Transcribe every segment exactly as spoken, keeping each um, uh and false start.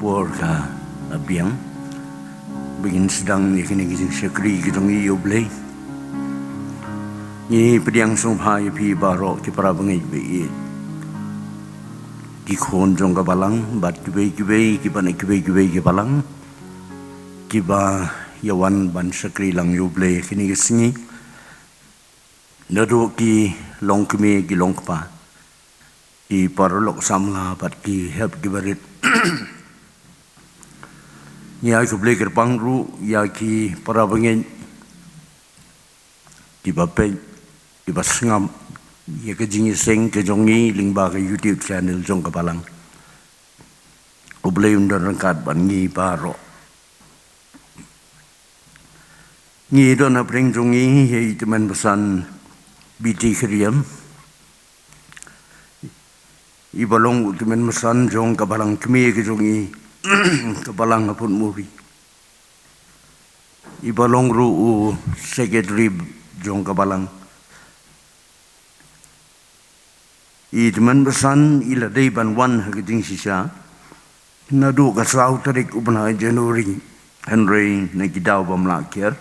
Por ka la biang ba ngin sdang ïa kane ka jingshakri ka jong ngi ïa U Blei. Ngi pdiang sngewbha ïa phi baroh ki para bangeit ba ïeit, ki khun jong ka balang bad kiwei kiwei kiba na kiwei kiwei ki balang kiba ïa wan ban shakri lang ïa U Blei kane ka sngi. Naduh ki longkmie, ki longkpa, ki paralok samla bad ki hep ki barit. Ngi ai khublei kyrpang ruh ïa ki para bangeit kiba peit, kiba sngap ïa ka jingïaseng ka jong ngi lyngba ka YouTube channel jong ka balang. U Blei un don ryngkat bad ngi baroh. Ngi don hapdeng jong ngi ïa i tymmen basan B T Khyriem, iba long u tymmen basan jong ka balang kmie ka jong ngi, ka balang ha Phuntmuri, iba long ruh u secretary jong ka balang. I tymmen basan i la dei ban wan ha ka jingshisha naduh ka saw tarik u bnai January, hynrei na ki daw bym lah kiar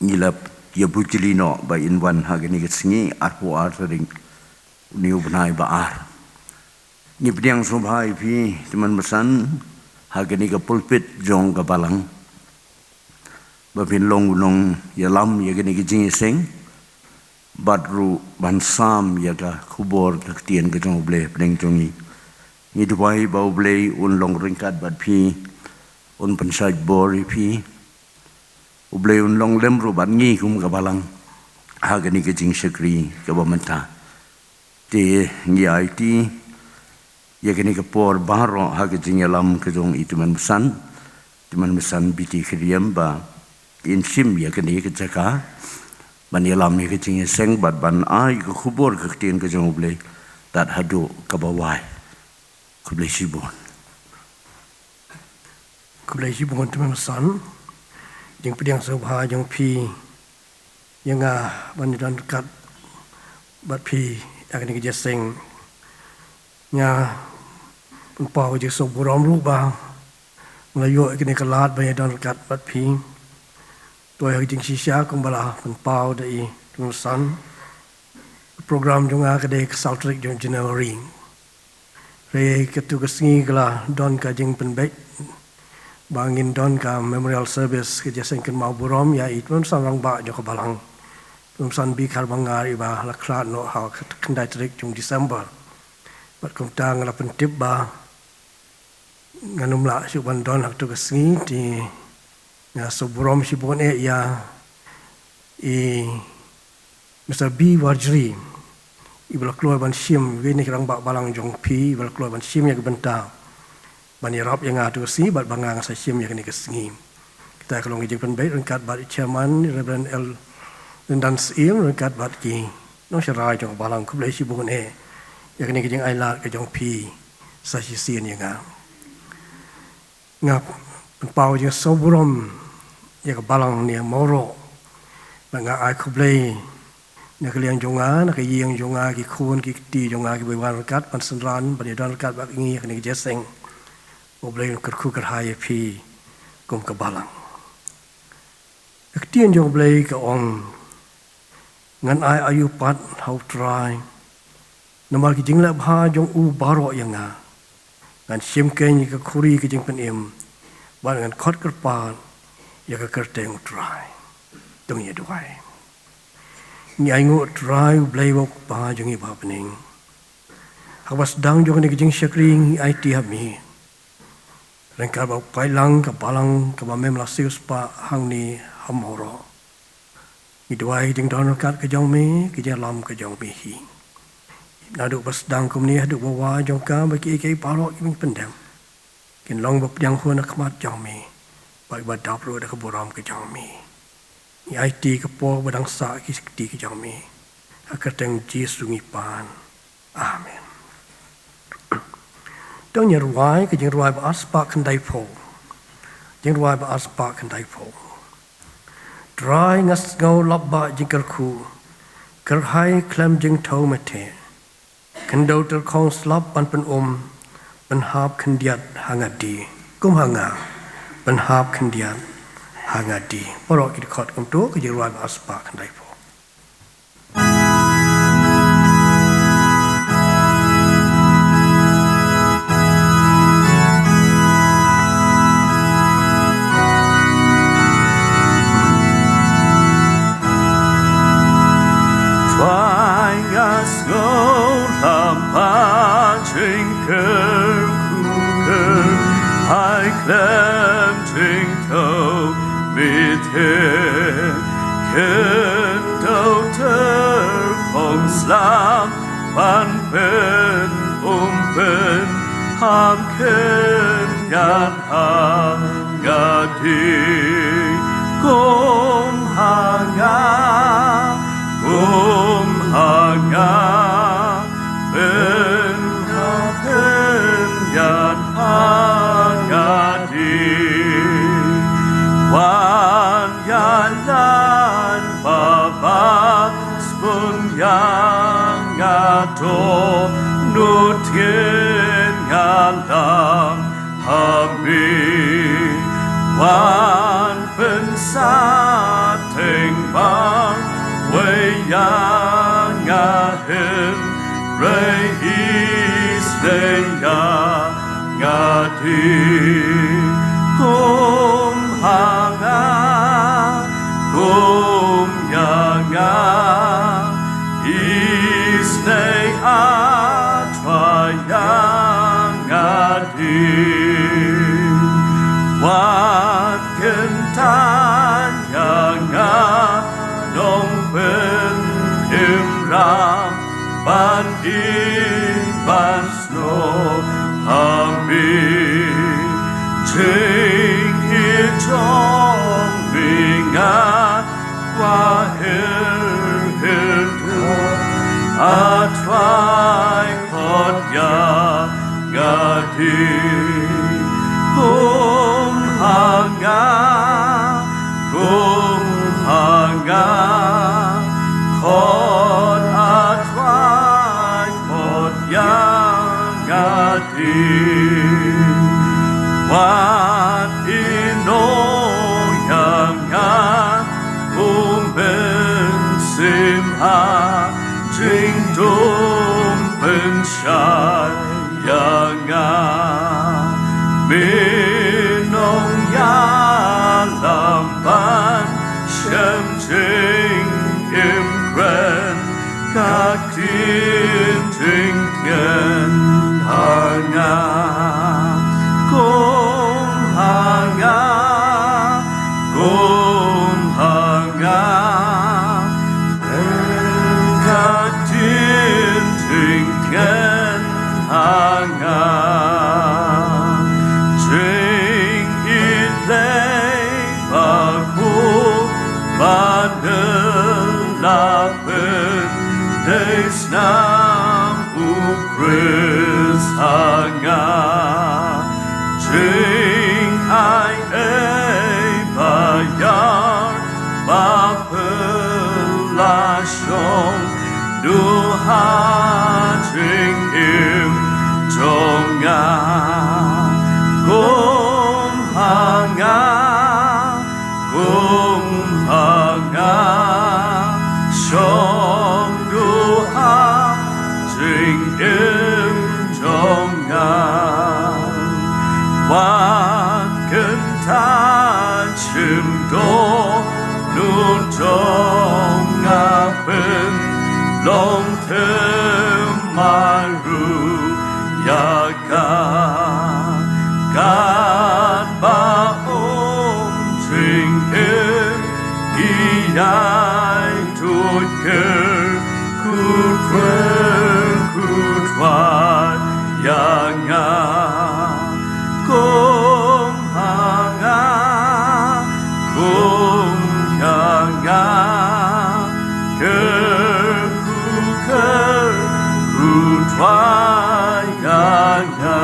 ngi la ïabujli noh ba in wan ha kane ka sngi, arphew ar tarik une u bnai ba ar. Ngi pdiang sngewbha ïa phi tymmen basan ha kane ka pulpit jong ka balang ba phin long u nongïalam ïa kane ka jingïaseng bad ruh ban sam ïa ka khubor ka ktien ka jong U Blei hapdeng jong ngi. Ngi duwai ba U Blei un long ryngkat bad phi, un pynshait bor ïa phi. U Blei un long lem ruh bad ngi kum ka balang ha kane ka jingshakri kaba mynta. Te ngi aiti ïa kane ka por baroh ha ka jingïalam ka jong i tymmen basan, tymmen basan B T Khyriem ba in shim ïa kane ka jaka ban ïalam ïa ka jingïaseng bad ban ai ka khubor ka ktien ka jong U Blei tad haduh kaba wai. Khublei shibun. Khublei shibun tymmen basan. Jingpdiang sngewbha jong phi ïa nga ban ïadon ryngkat bad phi ha kane ka jingïaseng. Nga pynpaw jingsngewburom ruh ba nga la ïoh ïa kane ka lad ban ïadon ryngkat bad phi. To ha ka jingshisha kumba la pynpaw da i tymmen basan, ka program jong nga ka dei ka saw tarik jong January. Hynrei katto ka sngi ka la don ka jingpynbeit ba ngin don ka memorial service, ka jingïaseng kynmaw burom ïa i tymmen basan rangbah jong ka balang, tymmen basan B. Kharbhangor, iba la khlad noh ha ka khyndai tarik jong December. Bad kumta nga la pyntip ba ngan ym lah shuh ban don ha katto ka sngi, te nga sngewburom shibun eh ïa i Mister B. Warjri, iba la kloi ban shim, iwei na ki rangbah balang jong phi, iba la kloi ban shim ïa ka bynta ban ïarap ïa nga ha katto ka sngi bad ba nga ngan sa shim ïa kane ka sngi. Kita ka long ka jingpynbeit ryngkat bad i chairman, Reverend L. Lyndan Syiem, ryngkat bad ki nongsharai jong ka balang. Khublei shibun eh ïa kane ka jingailad ka jong phi sa shisien ïa nga. Nga pynpaw jingsngewburom ïa ka balang ne Mawroh. Bad nga ai khublei na ka liang jong nga, na ka ïing jong nga, ki khun ki kti jong nga kiba wan ryngkat ban synran ban ïadon ryngkat bad ngi ha kane ka jingïaseng. U Blei un kyrkhu kyrhai ïa phi kum ka balang. Ka ktien jong U Blei ka ong, ngan ai aïu pat ha U Trai, namar ki jingleh bha jong u baroh ïa nga. Ngan shim keiñ ïa ka khuri ka jingpynim bad ngan khot kyrpad ïa ka kyrteng U Trai. To ngin ïa duwai. Ngi ainguh Trai U Blei, U Kpa jong ngi ba ha bneng. Ha kaba sdang jong kane ka jingshakri ngi aiti ha me ryngkat bad u paidlang ka balang kaba mem la siewspah hangne ha Mawroh. Ngi duwai ka jingdon ryngkat ka jong me, ka jingïalam ka jong me hi. Naduh ba sdang kumne haduh ba wai jong ka, ba kiei kiei baroh kiba ngi pyndem kin long ba pdiang hun ha khmat jong me, bad ba dap ruh da ka burom ka jong me. Ngi aiti ka por ba dang sah ki kti ka jong me. Ha ka kyrteng Jisu ngi pan. Amen. To ngin ïa rwai ka jingrwai ba ar spah khyndai phew. Jingrwai ba ar spah khyndai phew. Trai nga sngew lap ba jingkyrkhu, kyrhai khlem jingthew methe. Khyndew tyrkhong slap ban pynum, Pynhap khyndiat ha nga die, kum ha nga. Pynhap khyndiat ha nga die. Baroh ki dkhot kumto, ka jingrwai ba ar spah khyndai phew. Trai nga sngewlem ban jingkyrkhu kyrhai khlem jingthaw mithir, kyndoh ter phong slam ban pynum pynhap khyndiat ha nga die, kum ha nga, kum ha nga, pynhap khyndiat ha nga die. Wan ïalam ba bha, sbun ïa nga, to nud ktien nga lam ha me. Wan pynsah teng marwei ïa nga, hynrei isynei ïa nga die, kum ha nga, kum ïa nga, isynei, A Trai, ïa nga die. Wat kyntait ïa nga, nongpynim ram, ban ïeit ban snoh ha me. Jingïeit jong me nga kwah hir hir to, A Trai, khot ïa nga die, kum ha nga, kum ha nga, khot, A Trai, khot ïa nga die. Wat ïehnoh ïa nga, U Mynsiem, ha jingdum pynshai ïa nga. Me nongïalam ban shem jingim kren, ka ktien jingtngen ha nga. Kum ha nga, kum ha nga, ka ktien jingtngen ha nga. Jingïeit lei bakhuid ba la pyndei snam U Khrist ha nga. Jingai ei ba ïar ba phylla shong duh ha jingim jong nga. Kum ha nga, kum ha nga, shong duh ha jingim jong nga. Wat kyntait shim dohnud jong nga, pynlong thymmai ruh ïa ka. Katba um jingim, ïai tuid kyrkhu, kyrkhu Trai ïa nga. Kum ha nga, kum ha nga, kyrkhu, kyrkhu Trai ïa nga.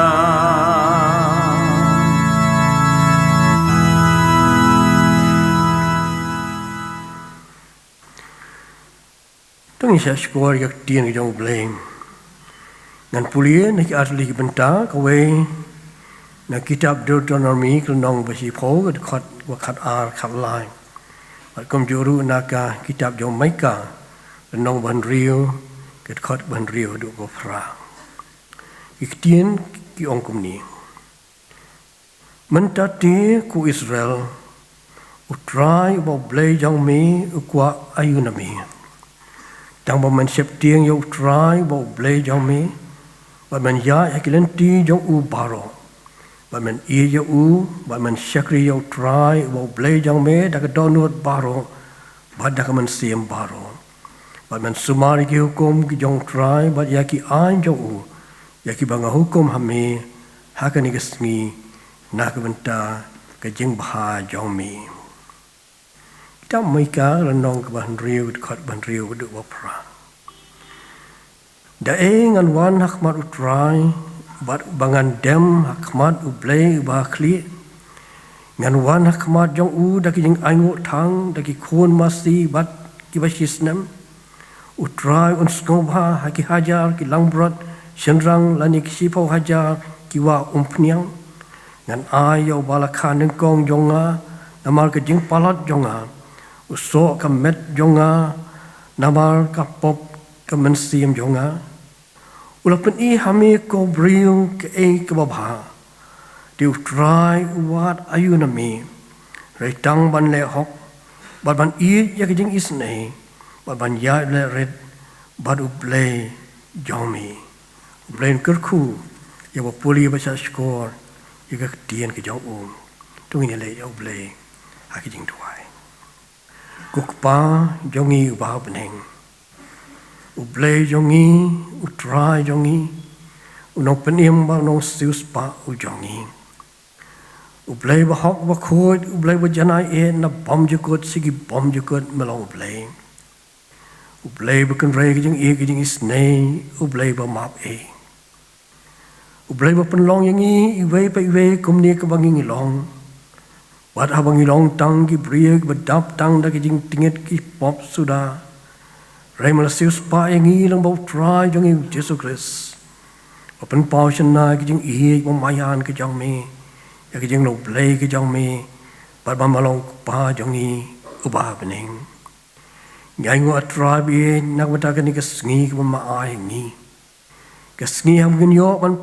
To ngin sa shukor ïa ka ktien ka jong U Blei. Ngan pule na ki artylli ki bynta, kawei na kitab Deuteronomi ka lynnong ba shiphew, ka dkhot ba khatar khatlai. Bad kumjuh ruh na ka kitab jong Mika, lynnong ba hynriew, ka dkhot ba hynriew haduh ba phra. Ki ktien ki ong kumne. Mynta te ko Israel, U Trai uba U Blei jong me u kwah aïu na me, tang ba men sheptieng ïa U Trai uba U Blei jong me, bad men ïaid ha ki lynti jong u baroh, bad men ïeit ïa u, bad men shakri ïa U Trai uba U Blei jong me da ka dohnud baroh bad da ka mynsiem baroh, bad men sumar ïa ki hukum ki jong U Trai bad ïa ki aiñ jong u, ïa kiba nga hukum ha me ha kane ka sngi, na ka bynta ka jingbha jong me. Kitab Mika, lynnong kaba hynriew, dkhot ba hynriew haduh ba phra. Da ei ngan wan ha khmat U Trai, bad ba ngan dem ha khmat U Blei uba ha khlieh? Ngan wan ha khmat jong u da ki jingainguh thang, da ki khun masi bad kiba shisnem? U Trai un sngewbha ha ki hajar ki langbrot shynrang lane ki shiphew hajar ki wah umphniang? Ngan ai ïa uba la kha nyngkong jong nga namar ka jingpalat jong nga, u soh ka met jong nga namar ka pop ka mynsiem jong nga? U la pyni ha me ko briew kaei kaba bha. Te U Trai u wad aïu na me, hynrei tang ban leh hok, bad ban ïeit ïa ka jingisynei, bad ban ïaid leh rit bad U Blei jong me. U Blei un kyrkhu ïa uba pule bad shahshkor ïa ka ktien ka jong u. To ngin ïaleit ïa U Blei ha ka jingduwai. Ko Kpa jong ngi uba ha bneng, U Blei jong ngi, U Trai jong ngi, U Nongpynim bad U Nongsiewspah u jong ngi. U Blei ba hok ba khuid, U Blei ba janai eh na bymjukut sha ki bymjukut, me long U Blei. U Blei ba kynrei ka jingïeit ka jingisynei, U Blei ba map eh. U Blei ba pynlong ïa ngi iwei pa iwei kumne kaba ngi ngi long. Bad haba ngi long tang ki briew kiba dap tang da ki jingtngit ki pop suda, hynrei me la siewspah ïa ngi lyngba U Trai jong ngi U Jisu Khrist, ba pynpaw shynna ïa ka jingïeit ba maïan ka jong me, ïa ka jinglong Blei ka jong me, bad ba me long Kpa jong ngi uba ha bneng. Ngi ainguh, A Trai ba ïeit, na ka bynta kane ka sngi kaba me ai ha ngi. Ka sngi haba ngin ïoh ban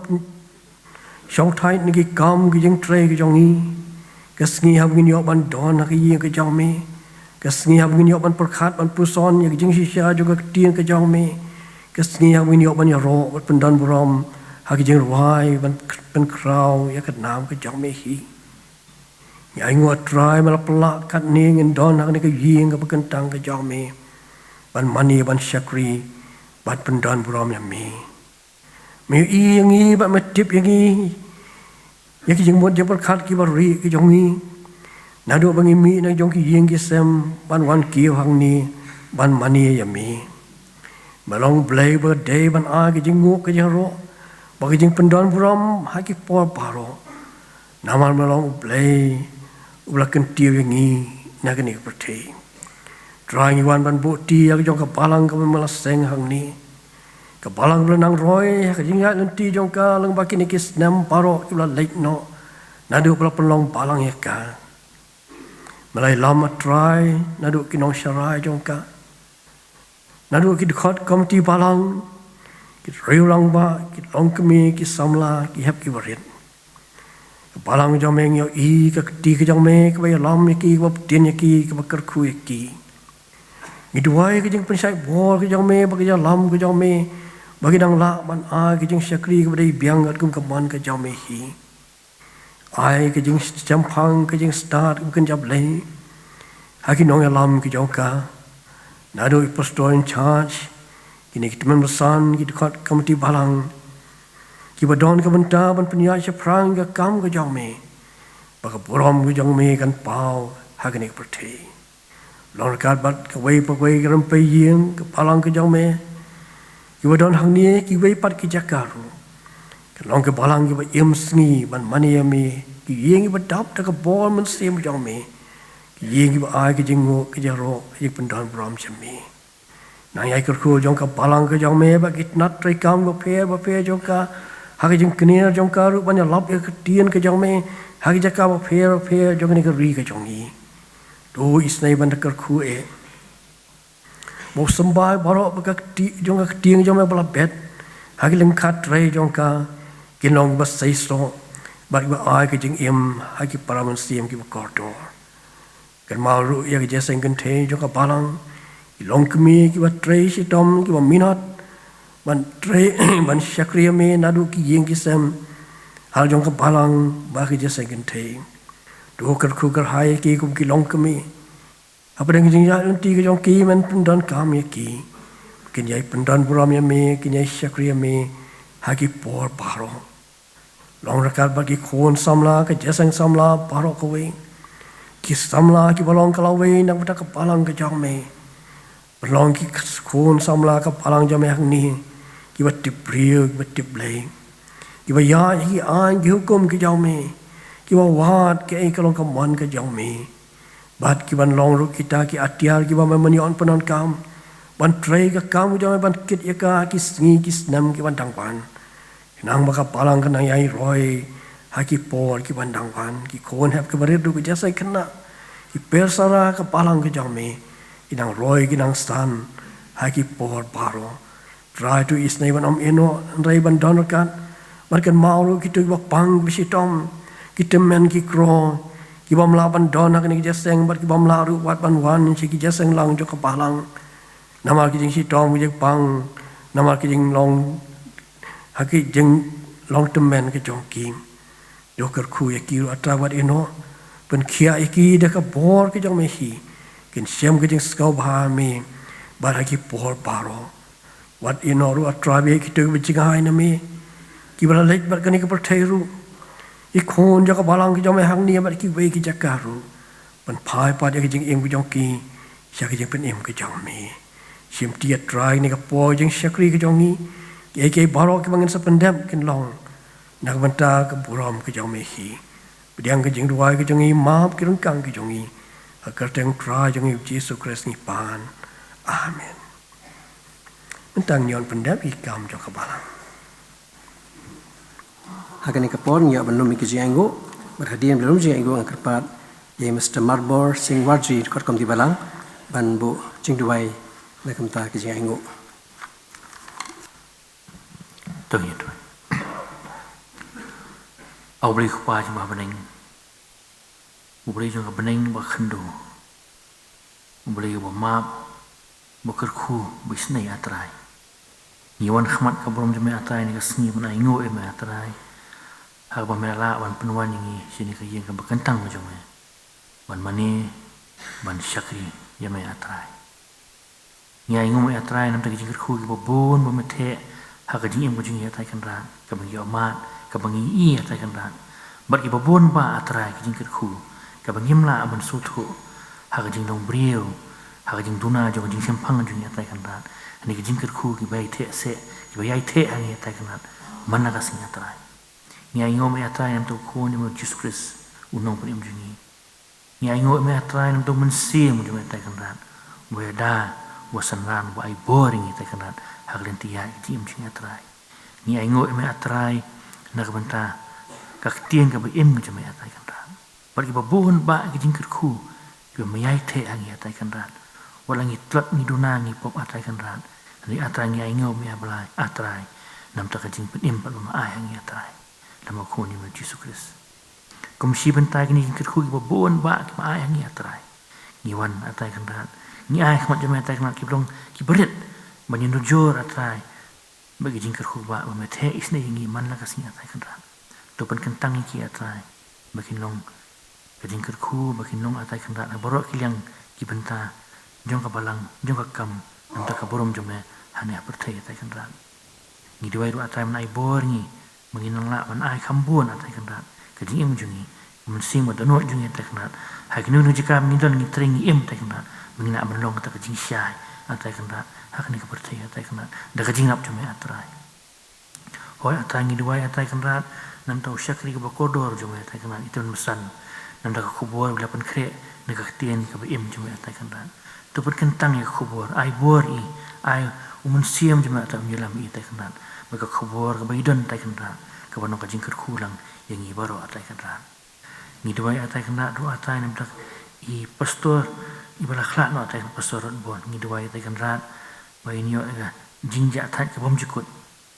shongthait na ki kam ki jingtrei ki jong ngi. Ka sngi haba ngin ïoh ban don ha ka ïing ka jong me. Ka sngi haba ngin ïoh ban pyrkhat ban puson ïa ka jingshisha jong ka ktien ka jong me. Ka sngi haba ngin ïoh ban ïaroh bad pyndonburom ha ka jingrwai ban pynkhraw ïa ka nam ka jong me hi. Ngi ainguh, A Trai, me la pynlah katne ngin don ha kane ka ïing kaba kyntang ka jong me, ban mane ban shakri bad pyndonburom ïa me. Me ïohi ïa ngi bad me tip ïa ngi, ïa ki jingmut jingpyrkhat kiba rieh ki jong ngi, naduh ba ngi mih na jong ki ïing ki sem ban wan kiew hangne ban mane ïa me. Me long Blei ba dei ban ai ka jingnguh ka jingïaroh bad ka jingpyndonburom ha ki por baroh. Namar me long U Blei uba la kyntiew ïa ngi na kane ka pyrthei. Trai, ngi wan ban buhti ïa ka jong ka balang kaba me la seng hangne. Ka balang ba la nang roi ha ka jingïaid lynti jong ka lyngba kine ki snem baroh kiba la leit noh, naduh ba la pynlong balang ïa ka. Me la ïalam, A Trai, naduh ki nongsharai jong ka, naduh ki dkhot komiti balang, ki riew rangbah, ki longkmie, ki samla, ki hep ki barit. Ka balang jong me, ngi ïohi ka kti ka jong me kaba ïalam ïa ki, kaba btin ïa ki, kaba kyrkhu ïa ki. Ngi duwai ka jingpynshait bor ka jong me bad ka jingïalam ka jong me, ba ki dang lah ban ai ka jingshakri kaba dei biang katkum ka mon ka jong me hi. Ai ka jingshemphang, ka jingstad kaba kynja Blei ha ki nongïalam ki jong ka, naduh i pastor in charge, kine ki tymmen basan, ki dkhot komiti balang, kiba don ka bynta ban pynïaid shaphrang ïa ka kam ka jong me, ba ka burom ka jong me kan paw ha kane ka pyrthei. Long ryngkat bad kawei pa kawei ka rympei ïing, ka balang ka jong me, kiba don hangne, kiwei pat ki jaka ruh. Kan long ka balang kiba im sngi ban mane ïa me, ki ïing kiba dap da ka bor mynsiem jong me, ki ïing kiba ai ka jingnguh, ka jingïaroh, ka jingpyndonburom sha me. Nang ïai kyrkhu jong ka balang ka jong me bad ki tnat treikam bapher bapher jong ka, ha ka jingkner jong ka ruh ban ïalap ïa ka ktien ka jong me ha ki jaka bapher bapher jong kane ka ri ka jong ngi. To isynei ban da kyrkhu eh. Ba u symbai baroh ba ka kti jong ka ktien jong me ba la bet ha ki lyngkhat trei jong ka, kin long ba seisoh bad ba ai ka jingim ha ki para mynsiem kiba kordor. Kynmaw ruh ïa ka jingïaseng kynthei jong ka balang, ki longkmie kiba trei shitom kiba minot ban trei ban shakri ïa me naduh ki ïing ki sem, ha la jong ka balang bad ka jingïaseng kynthei. To kyrkhu kyrhai ïa ki kum ki longkmie. Hapdeng ka jingïaid lynti ka jong ki men pyndonkam ïa ki. Kin ïai pyndon burom ïa me, kin ïai shakri ïa me ha ki por baroh. Long ryngkat bad ki khun samla ka jingïaseng samla baroh kawei. Ki samla kiba long ka lawei na ka bynta ka balang ka jong me. Pynlong ki khun samla ka balang jong me hangne kiba tip briew, kiba tip Blei, kiba ïaid ha ki aiñ ki hukum ka jong me, kiba wad kaei ka long ka mon ka jong me. Bad kiban long ruh kita ki atiar kiba me men ïoh pyndonkam ban trei ka kam ka jong me ban kit ïa ka ha ki sngi ki snem kiban dang wan. Khnang ba ka balang kan nang ïai roi ha ki por kiban dang wan. Ki khun hep kiba rit ruh, ki jingïaseng khynnah, ki persara ka balang ka jong me, ki nang roi ki nang san ha ki por baroh. Trai to isynei ban ym ïehnoh, hynrei ban don ryngkat. Bad kynmaw ruh kito kiba pang kiba shitom, ki tymmen ki kro, kibym lah ban don ha kane ka jingïaseng bad kibym lah ruh wat ban wan sha ki jingïaseng lang jong ka balang. Namar ki jingshitom, ki jingpang, namar ki jinglong, ha ki jinglong tymmen ka jong ki. To kyrkhu ïa ki ruh A Trai, wat ïehnoh, pynkhiah ïa ki da ka bor ka jong me hi. Kin shem ka jingsngewbha me bad ha ki por baroh. Wat ïehnoh ruh A Trai ïa kito kiba jngai na me, kiba la leit bad kane ka pyrthei ruh. Ki khun jong ka balang ka jong me hangne bad kiwei ki jaka ruh. Pynphai pat ïa ka jingim ka jong ki sha ka jingpynim ka jong me. Shimti A Trai ha kane ka por jingshakri ka jong ngi, kiei kiei baroh kiba ngin sa pyndep kin long na ka bynta ka burom ka jong me hi. Pdiang ka jingduwai ka jong ngi, map ki ryngkang ka jong ngi, ha ka kyrteng U Trai jong ngi U Jisu Khrist ngi pan. Amen. Mynta ngin ïoh pyndep ïa ki kam jong ka balang. Ha kane ka por ngi ïoh ban lum ïa ki jingaiñguh, bad hadien ba lum jingaiñguh ngan kyrpad ïa i Mister Marbor Singh Warji, dkhot komiti balang, ban buh jingduwai na ka bynta ki jingaiñguh. To ngin ïa duwai. A U Blei Kpa jong ngi ba ha bneng, U Blei jong ka bneng bad ka khyndew, U Blei uba map, uba kyrkhu, uba isynei A Trai. Ngi wan ha khmat ka burom jong me A Trai ha kane ka sngi ban ainguh ïa me A Trai, ha kaba me la lah ban pynwan ïa ngi sha kane ka ïing kaba kyntang ka jong me, ban mane, ban shakri ïa me A Trai. Ngi ainguh me A Trai namar ki jingkyrkhu kiba bun ba me theh ha ka jingim ka jong ngi A Trai Kynrad, kaba ngi ïohmad, kaba ngi ïohi A Trai Kynrad. Bad kiba bun bah A Trai ki jingkyrkhu kaba ngim lah ban sngewthuh ha ka jinglong briew, ha ka jingduna jong ka jingshemphang jong ngi A Trai Kynrad. Hangne ki jingkyrkhu kiba ïai theh seh, kiba ïai theh ha ngi A Trai Kynrad man la ka sngi A Trai. Ngi ainguh me A Trai namar u Khun jong me U Jisu Khrist, U Nongpynim jong ngi. Ngi ainguh ïa me A Trai namar u Mynsiem jong me A Trai Kynrad, uba ïada, uba synran, uba ai bor ïa ngi A Trai Kynrad ha ka lynti ïaid ka jingim jong ngi A Trai. Ngi ainguh ïa me A Trai na ka bynta ka ktien kaba im ka jong me A Trai Kynrad. Bad kiba bun bah ki jingkyrkhu kiba me ïai theh ha ngi A Trai Kynrad. Wat la ngi tlot, ngi duna, ngi pop A Trai Kynrad, hynrei A Trai ngi ainguh ïa me A Blai A Trai namar ka jingpynim bad ba me ai ha ngi A Trai, lem bad U Khun jong me U Jisu Khrist. Kum shi bynta kine ki jingkyrkhu kiba bun bah kiba ai ha ngi A Trai, ngi wan A Trai Kynrad, ngi ai ha khmat jong me A Trai Kynrad kiba long kiba rit ban ïanujor A Trai bad ki jingkyrkhu bah ba me theh isynei ïa ngi man la ka sngi A Trai Kynrad. To pynkyntang ïa ki A Trai ba kin long ka jingkyrkhu, ba kin long A Trai Kynrad ha baroh ki liang ki bynta jong ka balang, jong ka kam, namar ka burom jong me hangne ha pyrthei A Trai Kynrad. Ngi duwai ruh A Trai ban ai bor ïa ngi ba ngin nang lah ban ai kham bun A Trai Kynrad ka jingim jong ngi, ka mynsiem ba dohnud jong ngi A Trai Kynrad, ha kino kino ki jaka ba ngi don, ngi trei, ngi im A Trai Kynrad, ba ngin lah ban long kata ka jingshai A Trai Kynrad ha kane ka pyrthei A Trai Kynrad, da ka jinglap jong me A Trai. Hooid A Trai, ngi duwai A Trai Kynrad namar u shakri kaba kordor jong me A Trai Kynrad, i Tymmen Basan, namar ka khubor ba la pynkhreh na ka ktien kaba im jong me A Trai Kynrad. To pynkyntang ïa ka khubor, ai bor ïa i, ai u Mynsiem jong me A Trai un ïalam ïa i A Trai Kynrad. Bad ka khubor kaba i don A Trai Kynrad, kaba long ka jingkyrkhu lang ïa ngi baroh A Trai Kynrad. Ngi duwai A Trai Kynrad, ruh A Trai namar i pastor, iba la khlad noh A Trai Kynrad, Pastor Rodbor. Ngi duwai A Trai Kynrad, ba in ïoh ïa ka jingjahthait ka bymjukut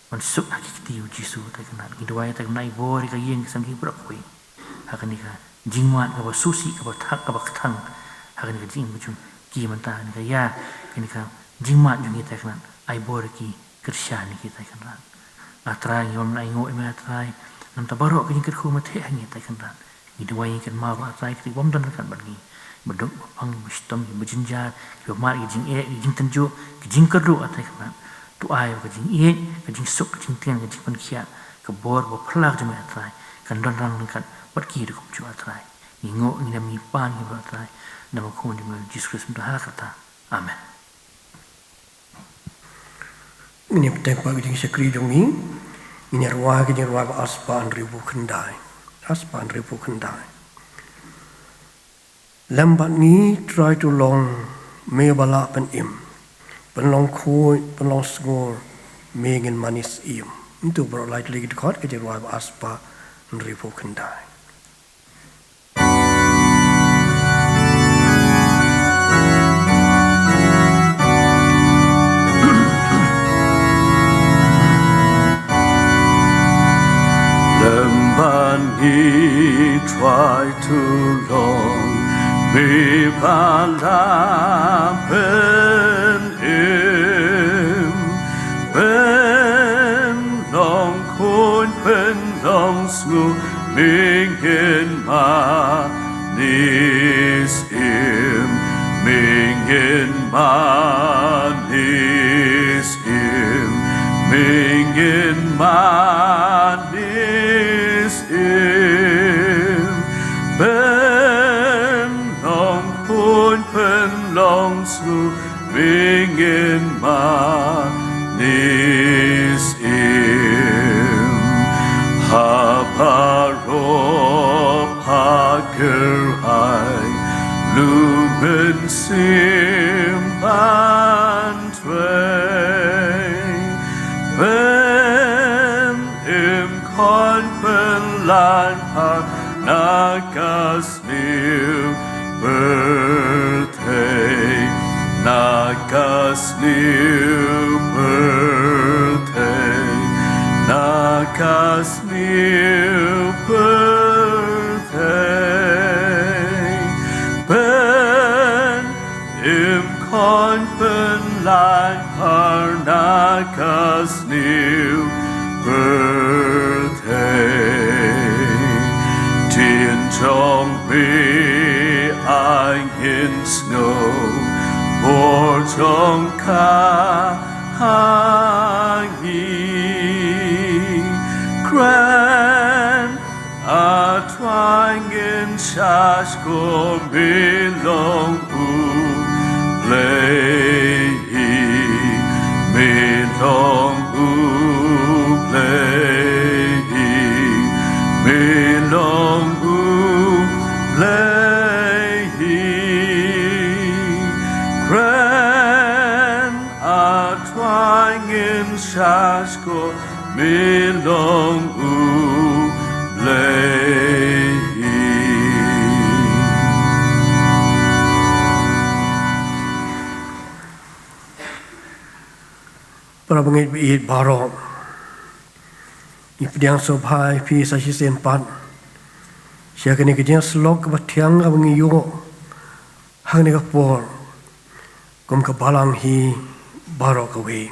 ban suk ha ki kti U Jisu A Trai Kynrad. Ngi duwai A Trai Kynrad, ai bor ïa ka ïing ka sem jong ngi baroh kawei. Ha kane ka jingmad kaba sngewsih, kaba thak, kaba kthang. Ha kane ka jingim ka jong ki mynta, kane ka ïa, kane ka jingmad jong ngi A Trai Kynrad. Ai bor ïa ki, kyrshan ïa ki A Trai Kynrad. A Trai, ngi wan ai nguh ïa me A Trai. Namar baroh ka jingkyrkhu me theh ha ngi A Trai Kynrad. Ngi duwai, ngi kynmaw ruh A Trai, kita ki bym don ryngkat bad ngi. Ba duk, ba pang, ba shitom, ba jynjar, kiba mad ïa ka jingeh, ïa ka jingtynjuh, ka jingkyrduh A Trai Kynrad. To ai ba ka jingïeit, ka jingsuk, ka jingtngen, ka jingpynkhiah, ka bor ba phylla ka jong me A Trai, kan don ryngkat bad ki ruh kumjuh A Trai. Ngi nguh, ngi dem, ngi pan ïa ki baroh A Trai. Namar ka khun jong me U Jisu Khrist mynta ha kata. Amen. Ngin ïa bteng pat ka jingshakri jong ngi. Ngin ïa rwai ka jingrwai ba arspah hynriewphew khyndai. Arspah hynriewphew khyndai. Lem bad ngi Trai, to long me ba lah pynim. Pynlong khuid, pynlong sngur, me ngin mane syiem. Ntu baroh lai tylli ki dkhot, ka jingrwai ba arspah hynriewphew khyndai. Lem bad ngi Trai, to long me ba lah pynim. Pynlong khuid, pynlong sngur, me ngin mane syiem, me ngin mane syiem, me ngin mane syiem. Pynlong khuid, pynlong sngur, me ngin mane syiem. Ha baroh pha kyrhai, u Mynsiem ban trei. Pynim, khuid, pynlait, par na ka sniew pyrthei, na ka sniew pyrthei, na ka sniew pyrthei. Pynim, khuid, pynlait, par na ka sniew pyrthei. Ktien jong me ai ngin sngew, bor jong ka ha ngi. Kren, A Trai, ngin sngewthuh me long U Blei, me long U Blei, me long U Blei. Kren, A Trai, ngin sngewthuh me long U Blei. Para bangeit ba ïeit baroh, ngi pdiang sngewbha ïa phi sa shisien pat sha kane ka jingïasyllok kaba thiang kaba ngi ïoh ha kane ka por kum ka balang hi baroh kawei.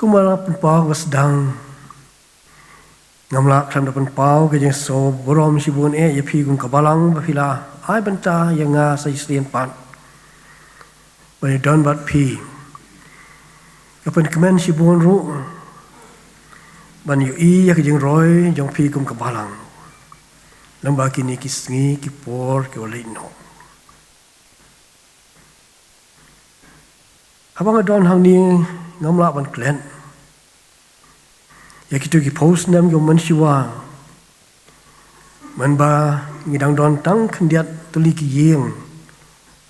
Kumba la pynpaw kaba sdang, ngam lah khlem da pynpaw ka jingsngewburom shibun eh ïa phi kum ka balang ba phi la ai bynta ïa nga sa shisien pat ban ïadon bad phi. Ka pynkmen shibun ruh ban ïohi ïa ka jingroi jong phi kum ka balang lyngba kine ki sngi ki por kiba leit noh. Haba nga don hangne, ngam lah ban klet ïa kito ki phew snem kiba mynshuwa. Mynba ngi dang don tang khyndiat tylli ki ïing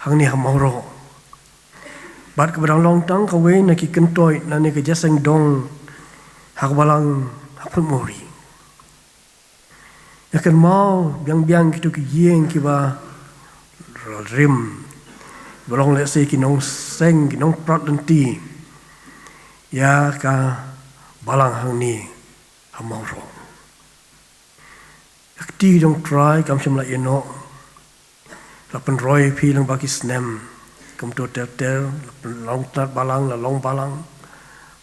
hangne ha Mawroh, bad kaba dang long tang kawei na ki kyntoit na kane ka jingïaseng dong ha ka balang ha Phutmori. Ïa kynmaw biang biang kito ki ïing kiba rim, ba long lehse ki nongseng, ki nongprat lynti ïa ka balang hangne ha Mawroh. Ka kti jong U Trai kam shym la ïehnoh. La pynroi ïa phi lyngba ki snem, kumto ter ter, la pynlong tnat balang, la long balang,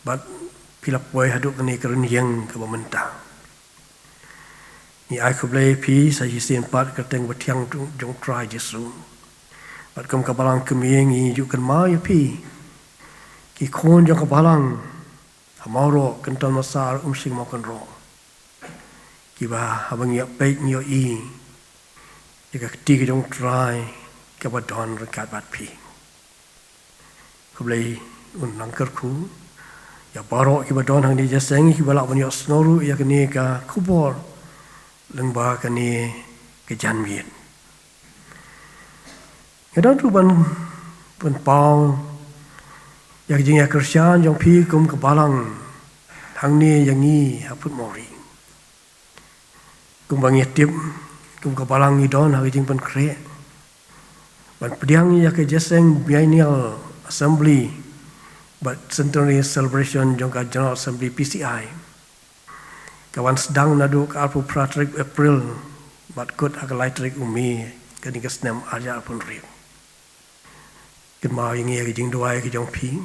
bad phi la poi haduh kane ka rynïeng kaba mynta. Ngi ai khublei ïa phi sa shisien pat ka kyrteng bathiang jong U Trai Jisu. Bad kum ka balang kmie ngi ju kynmaw ïa phi, ki khun jong ka balang ha Mawroh, Kynton Massar, Umshing Mawkynroh, kiba haba ngi ïa peit ngi ïohi ïa ka kti ka jong U Trai kaba don ryngkat bad phi. Khublei un nang kyrkhu ïa baroh kiba don hangne ha jingïaseng, kiba lah ban ïohsngew ruh ïa kane ka khubor lyngba kane ka janmiet. Nga don ruh ban pynpaw ïa ka jingïakyrshan jong phi kum ka balang hangne ïa ngi ha Phutmori. Kumba ngi tip, kum ka balang ngi don ha ka jingpynkhreh ban pdiang ïa ka jingïaseng Biennial Assembly bad Centenary Celebration jong ka General Assembly P C I, ka wan sdang naduh ka arphew phra tarik April bad kut ha ka lai tarik u May kane ka snem ar hajar arphew hynriew. Kynmaw ïa ngi ïa ka jingduwai ka jong phi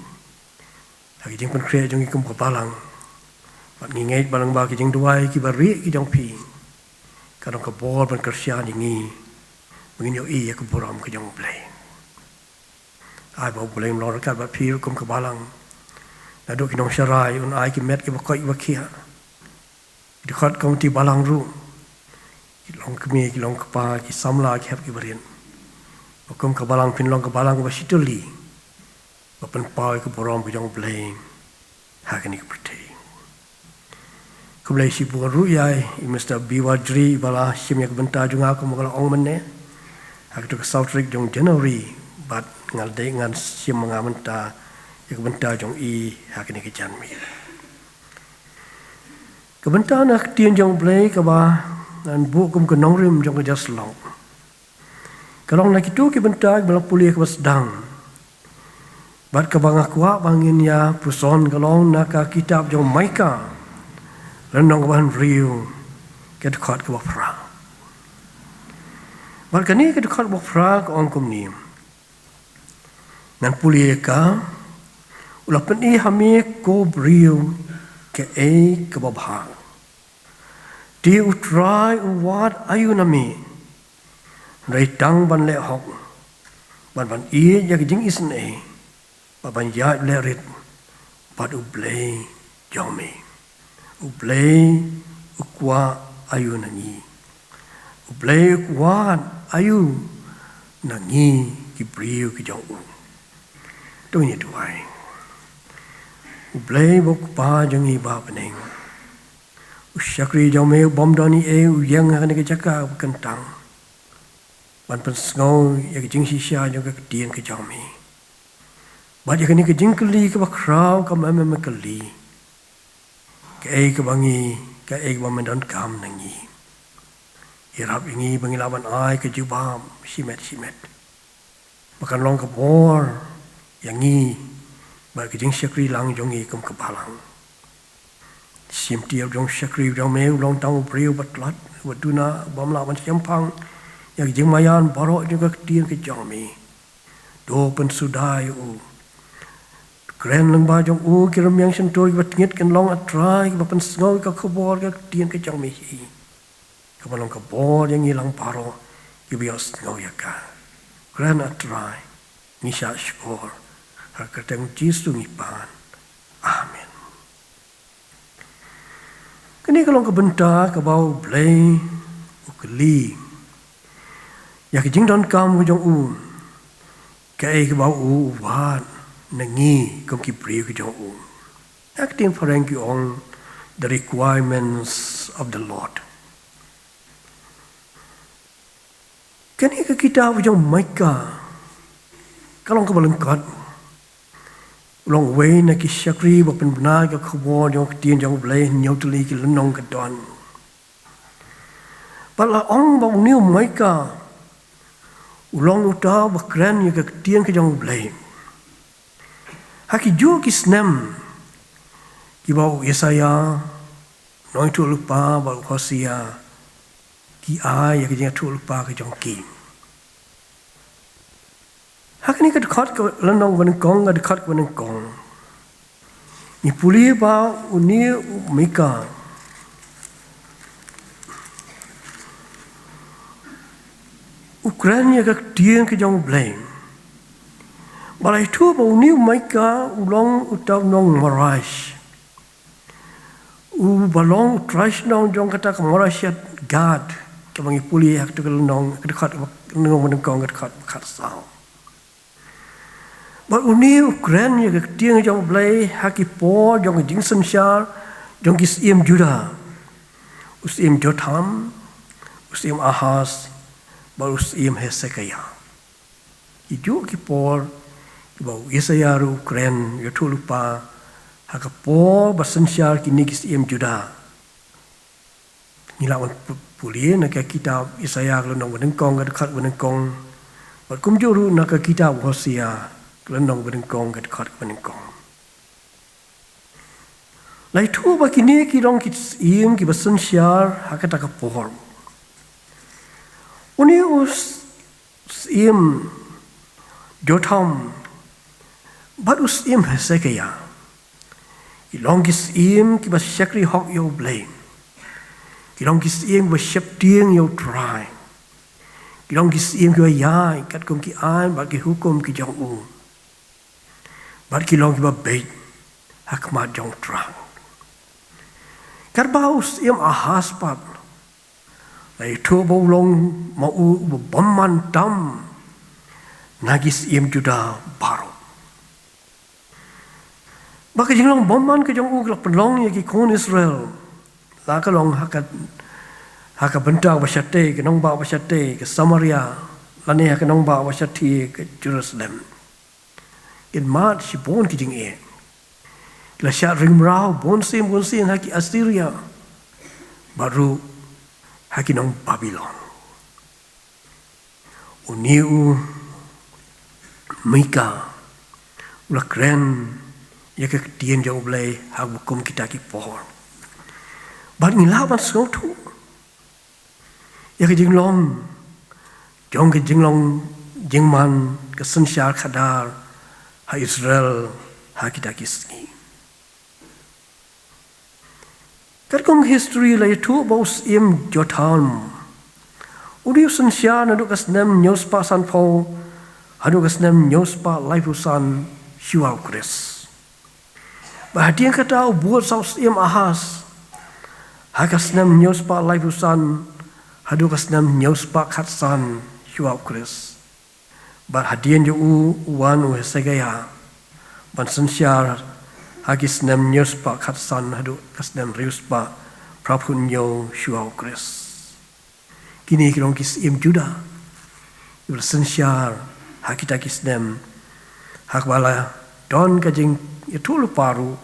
ha ka jingpynkhreh jong ngi kum ka balang. Bad ngi ngeit ba lyngba ka jingduwai kiba rieh ka jong phi, ka long ka bor ban kyrshan ïa ngi ba ngin ïohi ïa ka burom ka jong U Blei. Ai ba U Blei un long ryngkat bad phi ruh kum ka balang. Naduh ki nongsharai, un ai ki met kiba koit kiba khiah. Ki dkhot komiti balang ruh, ki long kmie, ki long kpa, ki samla, ki hep ki barit, ba kum ka balang phin long ka balang kaba shitylli, ba pynpaw ïa ka burom ka jong U Blei ha kane ka pyrthei. Khublei shibun ruh ïa i Mister B Wajri ba la shim ïa ka bynta jong nga kumba nga la ong mynne, ha kato ka saw tarik jong January, bad nga la dei ngan shim ma nga mynta ïa ka bynta jong i ha kane ka janmiet. Ka bynta na ka ktien jong U Blei kaba ngan buh kum ka nongrim jong ka jingïasyllok, ka long na kito ki bynta kiba la pule kaba sdang. Bad kaba nga kwah ba ngin ïa puson ka long na ka kitab jong Mika, lynnong kaba hynriew, ka dkhot kaba phra. Bad kane ka dkhot kaba phra ka ong kumne. Ngan pule ïa ka. U la pyni ha me ko briew kaei kaba bha. Te U Trai u wad aïu na me, hynrei tang ban leh hok, bad ban ïeit ïa ka jingisynei, bad ban ïaid leh rit bad U Blei jong me. U Blei u kwah aïu na ngi? U Blei u kwah aïu na ngi ki briew ki jong u? To ngin ïa duwai. U Blei uba U Kpa jong ngi ba ha bneng, u shakri jong me u bym don ei ei u ïeng ha kane ka jaka ba kyntang ban pynsngew ïa ka jingshisha jong ka ktien ka jong me. Bad ïa kane ka jingkylli kaba khraw kaba me me kylli, kaei kaba ngi, kaei kaba me donkam na ngi. Ïarap ïa ngi ba ngin lah ban ai ka jubab shimet shimet, ba kan long ka bor ïa ngi bad ka jingshakri lang jong ngi kum ka balang. Shim ïa u shakri jong me, u long tang u briew ba tlot, ba duna, bym lah ban shemphang ïa ka jingmaïan baroh jong ka ktien ka jong me. To pynsuda ïa u. Kren lyngba jong u ki rmiang shyntur kiba tngit kin long, A Trai, kiba pynsngew ïa ka khubor ka ktien ka jong me hi, kaba long ka bor ïa ngi lang baroh kiba ïohsngew ïa ka. Kren, A Trai, ngi shah shkor. Ha ka kyrteng Jisu ngi pan. Amen. Kane ka long ka bynta kaba U Blei u kylli ïa ka jingdonkam ka jong u, kaei kaba u wad na ngi kum ki briew ki jong u. Ha ka ktien phareng ki ong, the requirements of the Lord. Kane ka kitab jong Mika ka long kaba lyngkot. U long uwei na ki shakri ba pynbna ïa ka khubor jong ka ktien jong U Blei hynñiew tylli ki lynnong ka don. Bad la ong ba une u Mika u long uta ba kren ïa ka ktien ka jong U Blei. Ha ki juh ki snem kiba u Isaïah, nongïathuhlypa, bad u Hosea ki ai ïa ka jingïathuhlypa ka jong ki. Ha kane ka dkhot kaba nyngkong, ka dkhot kaba nyngkong, ngi pule ba une u Mika u kren ïa ka ktien ka jong U Blei. Bad la ïathuh ba une u Mika u long uta u nong Moreh, uba long u trai shnong jong kata ka Moreshet Gad, kaba ngi pule ha katei ka lynnong, ka dkhot kaba nyngkong, ka dkhot kaba khatsaw. Bad une u kren ïa ka ktien jong U Blei ha ki por jong ka jingsynshar jong ki syiem Judah, u syiem Jotham, u syiem Ahaz, bad u syiem Hesekiah. Ki juh ki por kiba u Isaïah ruh u kren ïathuhlypa ha ka por ba synshar kine ki syiem Judah. Ngi lah ban pu-, pule na ka kitab Isaïah ka lynnong ba nyngkong, ka dkhot ba nyngkong. Bad kumjuh ruh na ka kitab Hosea ka lynnong ba nyngkong, ka dkhot ba nyngkong. La ïathuh ba kine ki long ki syiem kiba synshar ha kata ka por. Une u s-, syiem Jotham bad u syiem Hesekiah ki long ki syiem kiba shakri hok ïa U Blei. Ki long ki syiem kiba sheptieng ïa U Trai. Ki long ki syiem kiba ïaid katkum ki aiñ bad ki hukum ki jong u. Bad ki long kiba beit ha khmat jong U Trai. Katba u syiem Ahaz pat, la ïathuh ba u long ma u uba bymman tam na ki syiem Judah baroh. Bad ka jinglong bymman ka jong u ka la pynlong ïa ki khun Israel, la ka long ha ka, ha ka bynta ba shatei, ka nongbah ba shatei, ka Samaria, lane ha ka nongbah ba shathie, ka Jerusalem. Kin mad shibun ki jingeh. Ki la shah ring mraw bunsien bunsien ha ki Assyria bad ruh ha ki nong Babilon. Une u Mika u la kren ïa ka ktien jong U Blei ha kaba kum kita ki por. Bad ngi lah ban sngewthuh ïa ka jinglong jong ka jinglong jingman ka synshar khadar ha Israel ha kita ki sngi. Katkum history la ïathuh ba u syiem Jotham u dei u synshar naduh ka snem hynñiew spah sanphew haduh ka snem hynñiew spah laiphew san shuwa U Khrist. Bad hadien kata u bud sa u syiem Ahaz ha ka snem hynñiew spah laiphew san haduh ka snem hynñiew spah khatsan shuwa U Khrist. Bad hadien jong u u wan u Hesekiah ban synshar ha ki snem hynñiew spah khatsan haduh ka snem hynriew spah phraphew hynñiew shuwa U Khrist. Kine ki long ki syiem Judah kiba la synshar ha kita ki snem ha kaba la don ka jingïathuhlypa ruh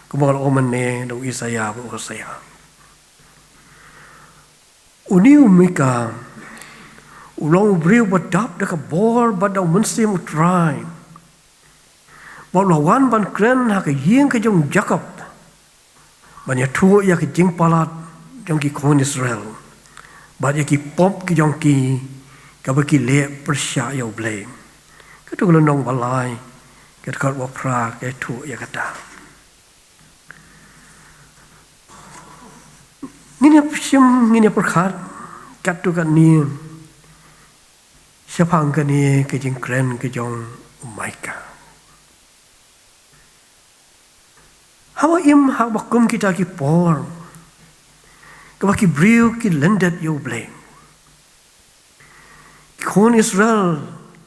kumba la ong mynne da u Isaïah bad u Hosea. Une u Mika u long u briew ba dap da ka bor bad da u Mynsiem U Trai. Bad u la wan ban kren ha ka ïing ka jong u Jakob ban ïathuh ïa ka jingpalat jong ki khun Israel bad ïa ki pop ki jong ki kaba ki leh pyrshah ïa U Blei. Katto ka lynnong ba lai, ka dkhot ba phra ka ïathuh ïa kata. Ngin ïa shim, ngin ïa pyrkhat katto katne shaphang kane ka jingkren ka jong u Mika. Haba im ha kaba kum kita ki por kaba ki briew ki lyndet ïa U Blei, ki khun Israel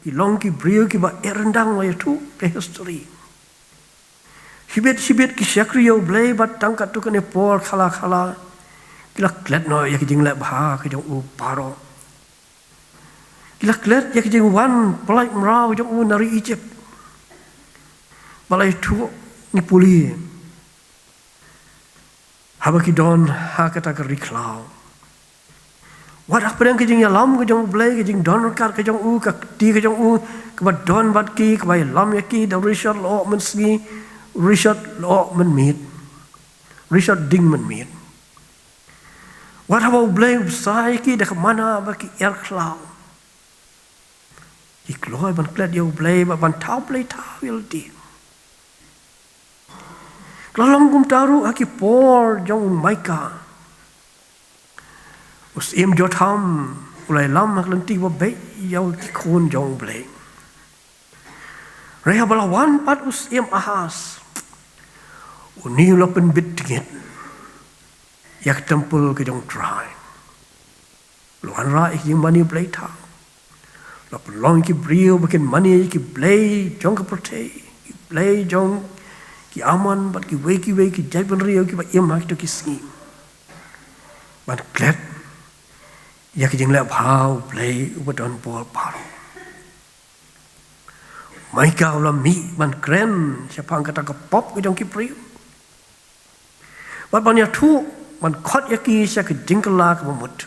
ki long ki briew kiba eh ryndang, la ïathuh ka history. Shibit shibit ki shakri ïa U Blei bad tang katto katne por khala khala ki la klet noh ïa ki jingleh bha ki jong u baroh. Ki la klet ïa ki jingwan pyllait mraw jong u na ri Egypt. Ba la ïathuh ngi pule. Haba ki don ha kata ka ri khlaw. Wat hapdeng ka jingïalam ka jong U Blei, ka jingdon ryngkat ka jong u, ka kti ka jong u, kaba don bad ki, kaba ïalam ïa ki, da rishot lyoh mynsngi, rishot lyoh mynmiet, rishot ding mynmiet. Wat haba U Blei u bsa ïa ki da ka manna bad ki er khlaw. Ki kloi ban klet ïa U Blei bad ban thaw Blei thaw ïa lade. Ka la long kumta ruh ha ki por jong u Micah. U syiem Jotham u la ïalam ha ka lynti ba beit ïa ki khun jong U Blei. Hynrei haba la wan pat u syiem Ahas, une u la pynbit tyngit ïa ka templ ka jong U Trai. La wanrah ïa ki jingmane blei thaw. La pynlong ïa ki briew ba kin mane ïa ki blei jong ka pyrthei, ki blei jong ki Amon bad kiwei kiwei ki jaitbynriew kiba im ha kito ki sngi. Ban klet ïa ki jingleh bha U Blei uba don bor baroh. Micah u la mih ban kren shaphang kata ka pop ka jong ki briew. Bad ban ïathuh, ban khot ïa ki sha ka jingkylla kaba mut.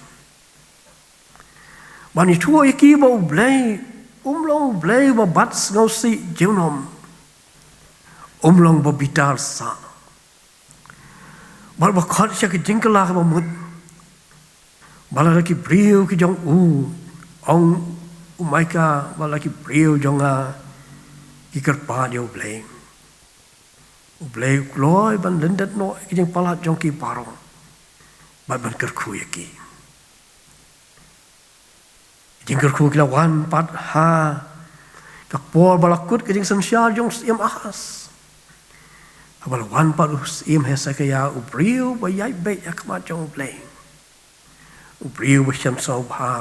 Ban ïathuh ïa ki ba U Blei um long U Blei uba bat sngewsih junom. Um long uba bitar sah. Bad ba khot sha ka jingkylla kaba mut. Ba lada ki briew ki jong u, ong u Micah, ba lada ki briew jong nga ki kyrpad ïa U Blei, U Blei u kloi ban lyndet noh ïa ki jingpalat jong ki baroh. Bad ban kyrkhu ïa ki. Jingkyrkhu ki la wan pat ha ka por ba la kut ka jingsynshar jong u syiem Ahas. Haba la wan pat u syiem Hezekiah, u briew ba ïaid beit ha khmat jong U Blei. U briew ba shem sngewbha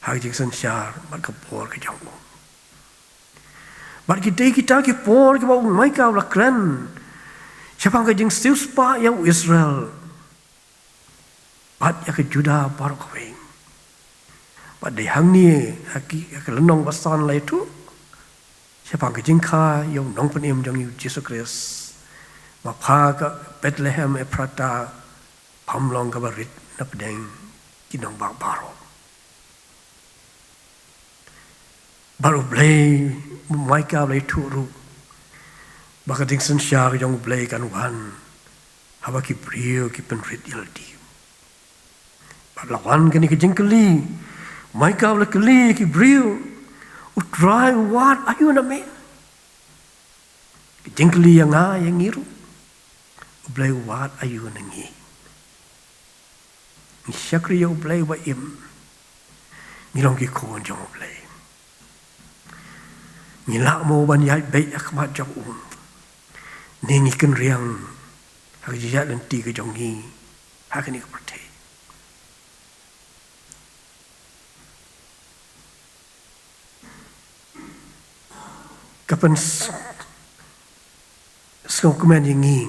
ha ka jingsynshar bad ka bor ka jong u. Bad ki dei kita ki por kiba u Micah u la kren shaphang ka jingsiewspah ïa u Israel. Bad ïa ka Judah baroh kawei. Bad dei hangne ha ki, ha ka lynnong ba san la ïathuh shaphang ka jingkha ïa u nongpynim jong ngi u Jisu Khrist. Ba phah ka Bethlehem Ephrata, pham long kaba rit na pdeng ki nongbah baroh. Bad U Blei, u Micah u la ïathuh ruh ba ka jingsynshar jong U Blei kan wan haba ki briew ki pynrit ïalade. Bad la wan kane ka jingkylli, u Micah u la kylli ki briew, U Trai u wad aïu na me? Ka jingkylli ïa nga ïa ngi ruh, U Blei u wad aïu na ngi? Ngi shakri ïa U Blei uba im. Ngi long ki khun jong U Blei. Ngi lah mo ban ïaid beit ha khmat jong u? Ne ngi kynriang ha ka jingïaid lynti ka jong ngi ha kane ka pyrthei? Ka pyn s-, sngewkmen ïa ngi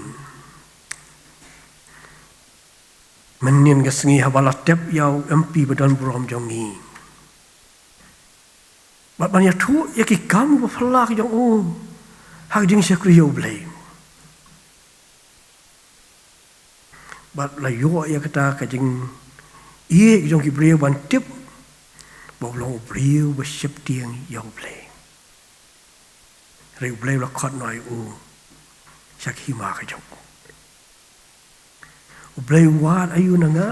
mynhynnin ka sngi haba la tep ïa u M P ba don burom jong ngi. Bad ban ïathuh ïa ki kam ba phylla ki jong u ha ka jingshakri ïa U Blei. Bad la ïoh ïa kata ka jingïeit jong ki briew ban tip ba u long u briew ba sheptieng ïa U Blei. Hynrei U Blei u la khot noh ïa u sha ka hima ka jong u. U Blei u wad aïu na nga?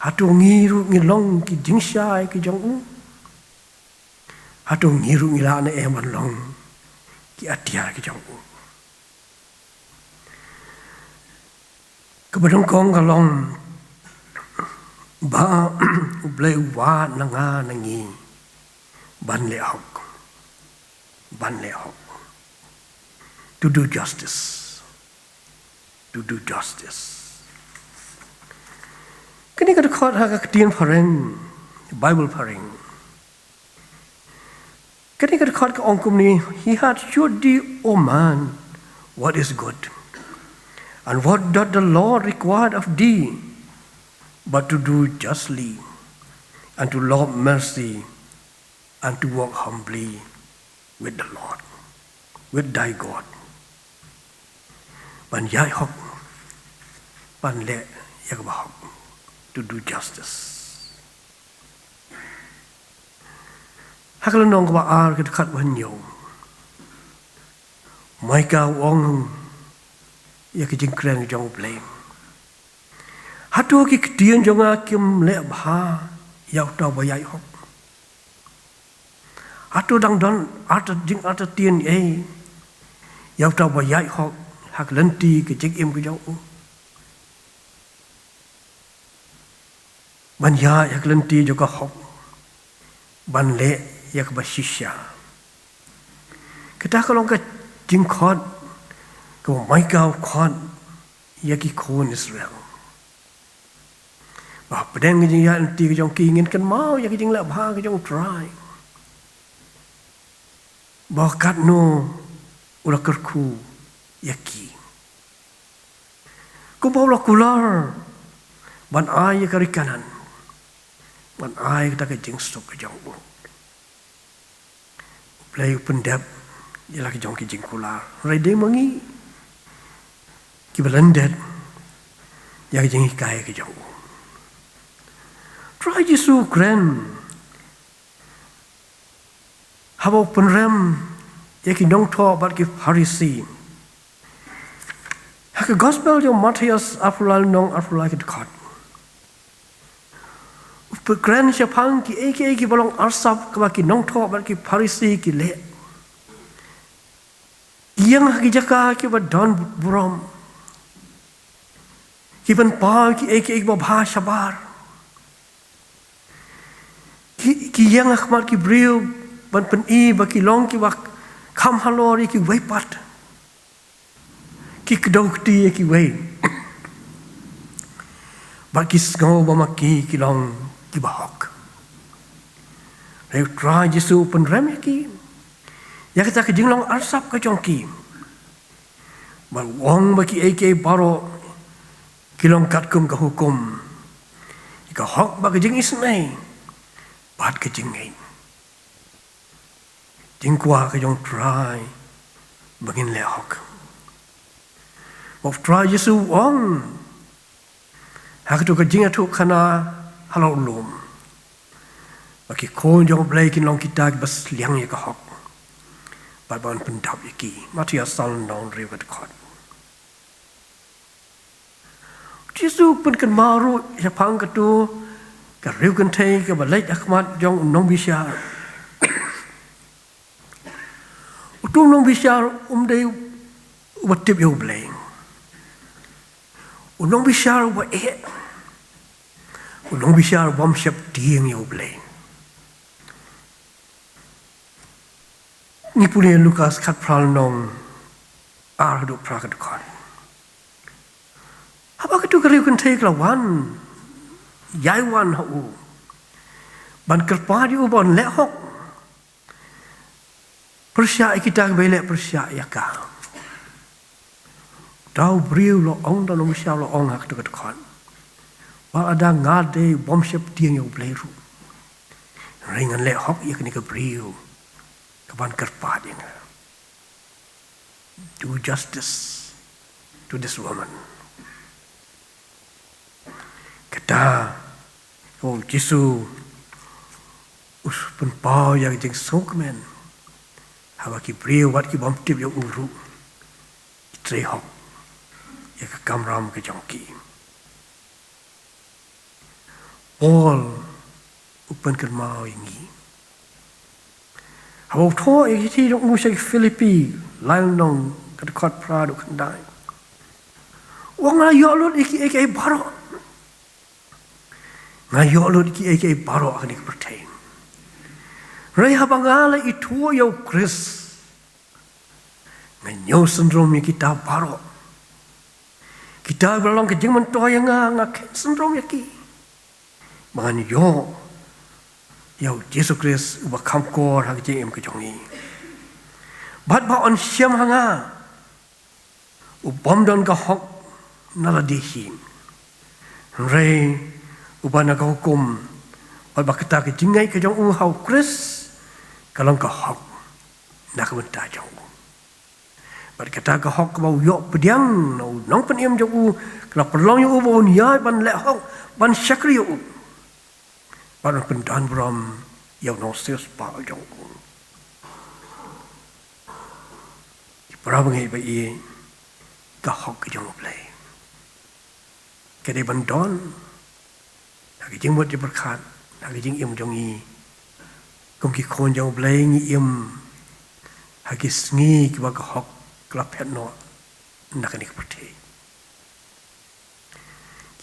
Hato ngi ruh ngi long ki jingshai ki jong u? Hato ngi ruh ngi lah ne em ban long ki atiar ki jong u? Kaba nyngkong ka long ba U Blei u wad na nga na ngi ban leh hok. Ban leh hok. To do justice. To do justice. Kane ka dkhot ha ka ktien phareng, Bible phareng. Kane ka dkhot ka ong kumne, he hath shewed thee, O man, what is good, and what doth the law require of thee, but to do justly, and to love mercy, and to walk humbly with the Lord, with thy God. Ban ïaid hok, ban leh ïa kaba hok, to do justice. Ha ka lynnong kaba ar, ka dkhot ba hynñiew, Micah u ong ïa ka jingkren jong U Blei: Hato ki ktien jong nga kim leh bha ïa uta uba ïaid hok? Hato dang don artat, jingartatien ei ïa uta uba ïaid hok ha ka lynti ka jingim ka jong u? Ban ïaid ha ka lynti jong ka hok, ban leh ïa kaba shisha. Kata ka long ka jingkhot kaba Micah u khot ïa ki khun Israel. Ba hapdeng ka jingïaid lynti ka jong ki, ngin kynmaw ïa ka jingleh bha ka jong U Trai, ba katno u la kyrkhu ïa ki, kumba u la kular ban ai ïa ka ri Kanaan, ban ai kata ka jingsuk ka jong u. U Blei u pyndep ïa la ki jong ki jingkular, hynrei dei ma ngi kiba lyndet ïa ki jinghikai ki jong u. Trai Jisu u kren haba u pynrem ïa ki nongthoh bad ki Pharisi. Ha ka Gospel jong u Mathaios arphew lai lynnong, arphew lai ka dkhot, u pynkren shaphang kiei kiei kiba long arsap kaba ki nongthoh bad ki Pharisi ki leh. Ki ïeng ha ki jaka kiba don burom, ki pynpaw kiei kiei kiba bha shabar. Ki, ki ïeng ha khmat ki briew ban pyni ba ki long kiba kham halor ïa kiwei pat. Ki kdew kti ïa kiwei. Bad ki sngew ba ma ki ki long kiba hok. Hynrei U Trai Jisu u pynrem ïa ki, ïa kata ka jinglong arsap ka jong ki. Bad u ong ba kiei kiei baroh ki long katkum ka hukum, ïa ka hok bad ka jingisynei bad ka jingngeit. Jingkwah ka jong U Trai ba ngin leh hok. Bad U Trai Jisu u ong ha katu ka jingïathuhkhana halor u lum, ba ki khun jong U Blei kin long kita kiba sliang ïa ka hok, bad ban pyndap ïa ki. Mathaios saw lynnong, hynriew ka dkhot. Jisu u pynkynmaw ruh shaphang katu ka riew kynthei kaba leit ha khmat jong u nongbishar. Utu u nongbishar um dei uba tip ïa U Blei. U nongbishar uba eh. U nongbishar ubym sheptieng ïa U Blei. Ngi pule Lukas khatphra lynnong, ar haduh phra ka dkhot. Haba katu ka riew kynthei ka la wan, ïai wan ha u ban kyrpad ïa u ban leh hok pyrshah ïa kita kiba ïaleh pyrshah ïa ka, uta u briew u la ong, uta u nongbishar u la ong ha katu ka dkhot, ba lada nga dei ubym sheptieng ïa U Blei ruh, hynrei ngan leh hok ïa kane ka briew kaban kyrpad ïa nga. Do justice to this woman. Kata, u Jisu u pynpaw ïa ka jingsngewkmen, haba ki briew wat kibym tip ïa u ruh ki trei hok ïa ka kamram ka jong ki. Paul u pynkynmaw ïa ngi, haba u thoh ïa ka shithi jong u sha ki Philippi, lai lynnong, ka dkhot phra haduh khyndai, u ong, nga la ïoh lut ïa kiei kiei baroh. Nga la ïoh lut ïa kiei kiei baroh ha kane ka pyrthei. Hynrei haba nga la ithuh ïa U Khrist, nga ñiew syndrom ïa kita baroh. Kita ba long ka jingmyntoi ïa nga, nga khet syndrom ïa ki, ba ngan ïoh ïa U Jisu Khrist uba kham kor ha ka jingim ka jong ngi, bad ba un shem ha nga, ubym don ka hok na lade hi, hynrei uba na ka hukum Bad ba kata ka jingngeit ka jong u ha u Khrist ka long ka hok na ka bynta jong u. Bad kata ka hok kaba u ïoh pdiang na u nongpynim jong u, ka la pynlong ïa u ba un ïaid ban leh hok, ban shakri ïa u, bad ban pyndonburom ïa u nongsiewspah jong u. Ki para bangeit ba ïeit, ka hok ka jong U Blei ka dei ban don ha ka jingmut jingpyrkhat, ha ka jingim jong ngi. Kum ki khun jong U Blei ngi im ha ki sngi kiba ka hok ka la phet noh na kane ka pyrthei.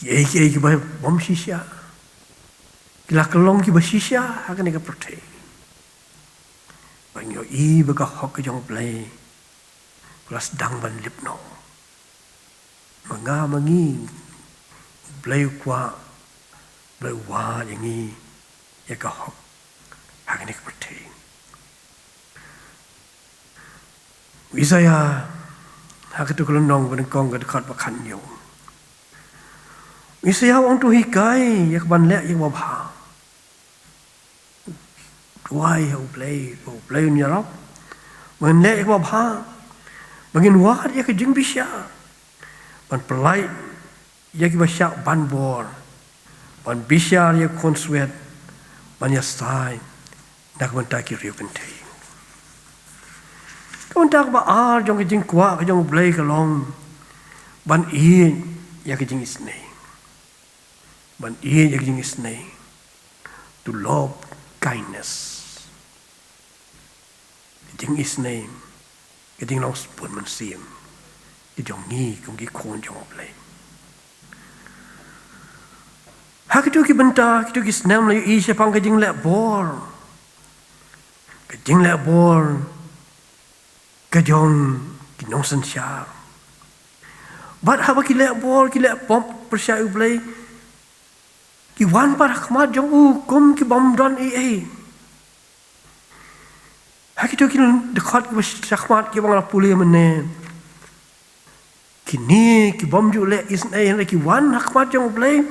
Kiei kiei kiba bym shisha ki la kyllon kiba shisha ha kane ka pyrthei. Ba ngi ïohi ba ka hok ka jong U Blei ka la sdang ban lip noh. Ma nga ma ngi, U Blei u kwah, U Blei u wad ïa ngi ïa ka hok ha kane ka pyrthei. U Isaïah ha katto ka lynnong ba nyngkong, ka dkhot ba khathynñiew. U Isaïah u ong, to hikai ïa ka ban leh ïa kaba bha. Duwai ha U Blei, ba U Blei un ïarap ba ngin leh ïa kaba bha, ba ngin wad ïa ka jingbishar, ban pyllait ïa kiba shah ban bor, ban bishar ïa ki khunswet, ban ïasaid na ka bynta ki riewkynthei. Ka bynta kaba ar jong ka jingkwah ka jong U Blei ka long ban ïeit ïa ka jingisynei. Ban ïeit ïa ka jingisynei. To love kindness. Ka jingisynei, ka jinglong sbun mynsiem ka jong ngi kum ki khun jong U Blei. Ha kito ki bynta, kito ki snem la ïohi shaphang ka jingleh bor, ka jingleh bor ka jong ki nongsynshar. Bad haba ki leh bor, ki leh pop pyrshah U Blei, ki wan pat ha khmat jong u kum ki bym don ei ei. Ha kito ki dkhot kiba shakhmat kiba nga la pule mynne, kine ki bym ju leh isynei hynrei ki wan ha khmat jong U Blei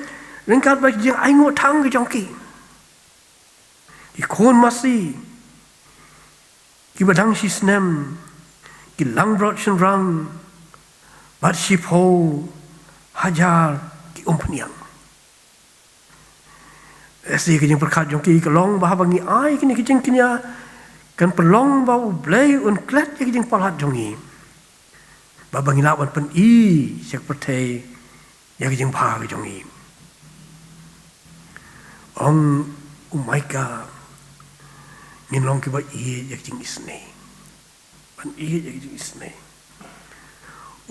ryngkat bad ki jingainguh thang ka jong ki, ki khun masi kiba dang shisnem, ki langbrot shynrang bad shiphew hajar ki umphniang. Lehse ka jingpyrkhat jong ki ka long ba haba ngi ai kine ki jingkñia, kan pynlong ba U Blei un klet ïa ki jingpalat jong ngi, ba, ba ngin lah ban pyni sha ka pyrthei ïa ka jingbha ka jong ngi. Ong u Micah, ngin long kiba ïeit ïa ka jingisynei. Ban ïeit ïa ka jingisynei.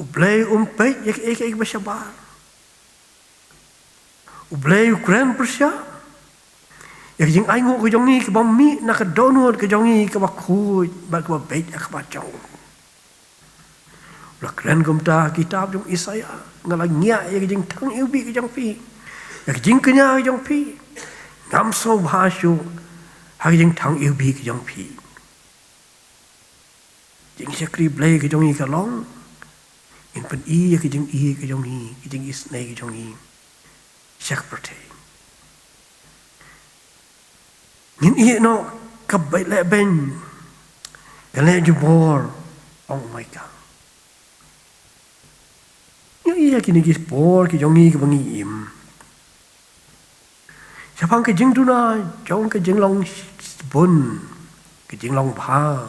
U Blei um peit ïa kiei kiei kiba shabar. U Blei u kren pyrshah ïa ka jingainguh ka jong ngi kaba mih na ka dohnud ka jong ngi kaba khuid bad kaba beit ha khmat jong u. U la kren kumta ha ka kitab jong u Isaïah: Nga la ngiah ïa ka jingthang iwbih ka jong phi, ïa ka jingkñia ka jong phi. Ngam sngewbha shuh ha ka jingthang iwbih ka jong phi. Jingshakri Blei ka jong ngi ka long ngin pyni ïa ka jingïeit ka jong ngi, ka jingisynei ka jong ngi sha ka pyrthei. Ngin ïeh noh ka beit leh beiñ, ka leh jubor, ong u Micah. Ngi ïohi ha kine ki por ki jong ngi kiba ngi im shaphang ka jingduna jong ka jinglong bun, ka jinglong bha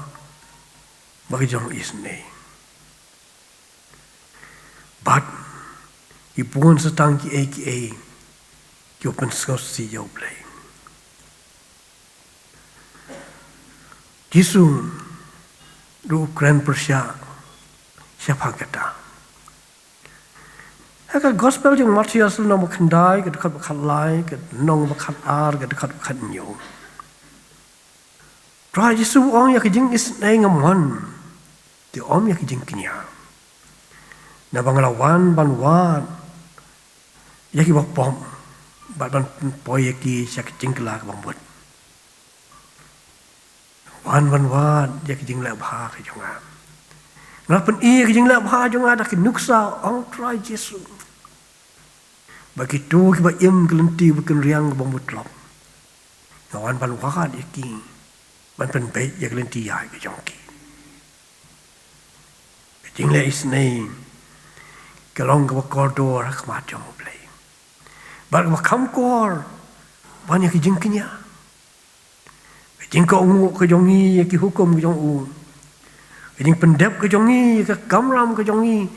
bad ka jinglong isynei. Bad ki bun sa tang kiei kiei kiba pynsngewsih ïa U Blei. Jisu ruh u kren pyrshah shaphang kata. Ha ka Gospel jong u Mathaios lynnong ba khyndai, ka dkhot ba khatlai, ka lynnong ba khatar, ka dkhot ba khathynñiew. Trai Jisu u ong: Ïa ka jingisynei ngam wan, te ym ïa ka jingkñia. Naba nga la wan ban wad ïa kiba pop bad ban pynpoi ïa ki sha ka jingkylla kaba mut. Wan ban wad ïa ka jingleh bha ka jong nga. Nga la pyni ïa ka jingleh bha jong nga da ki nuksa, ong Trai Jisu, bad kito kiba im ka lynti ba kynriang kaba mutlop. Nga wan ban wad ïa ki, ban pynbeit ïa ka lynti ïaid ka jong ki. Ka jingleh isynei ka long kaba kordor ha khmat jong U Blei. Bad kaba kham kor ban ïa ka jingkñia. Ka jingkohnguh ka jong ngi ïa ki hukum ka jong u. Ka jingpyndep ka jong ngi ïa ka kamram ka jong ngi.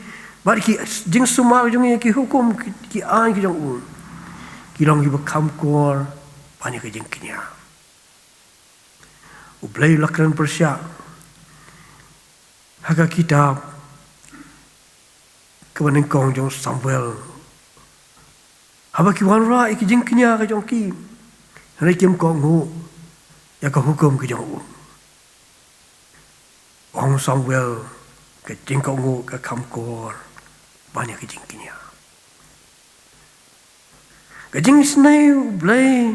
Bad ki jingsumar ka jong ngi ïa ki hukum ki, ki aiñ ka jong u. Ki long kiba kham kor ban ïa ka jingkñia. U Blei u la kren pyrshah ha ka kitab kaba nyngkong jong u Samuel. Haba ki wanrah ïa ki jingkñia ka jong ki, hynrei kim kohnguh ïa ka hukum ka jong u. Ong u Samuel, ka jingkohnguh ka kham kor ban ïa ka jingkñia. Ka jingisynei U Blei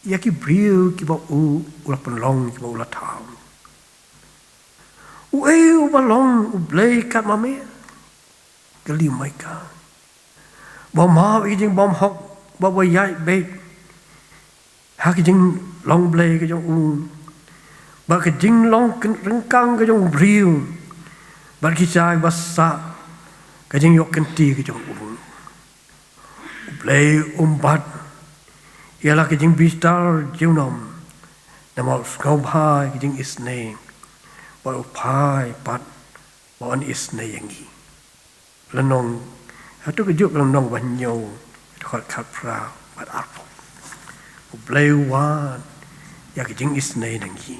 ïa ki briew kiba u, u la pynlong, kiba u la thaw. Uei uba long U Blei kat ma me? Kylli u Maikah. Ba map ïa ka jingbymhok, ba, ba ïaid beit ha ka jinglong Blei ka jong u. Bad ka jinglong kyn-, ryngkang ka jong u briew. Bad ki jait ba sah ka jingïoh kynti ka jong u. U Blei um bat ïa la ka jingbitar junom. Namar u sngewbha ïa ka jingisynei. Bad u phai pat ba un isynei ïa ngi. Lynnong, hato ka juk lynnong ba hynñiew, hato ka khatphra bad arphew. U Blei u wad ïa ka jingisynei na ngi.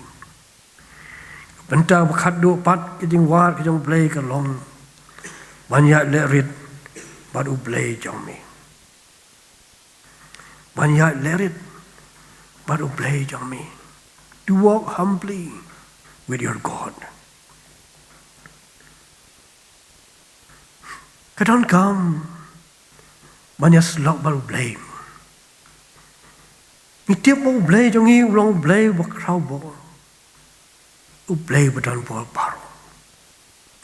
Bynta ba khatduh pat ka jingwad ka jong U Blei ka long ban ïaid lehrit bad U Blei jong me. Ban ïaid lehrit bad U Blei jong me. To walk humbly with your God. Ka donkam ban ïasyllok bad U Blei. Ngi tip ba U Blei jong ngi u long U Blei ba khraw bor. U Blei ba don bor baroh.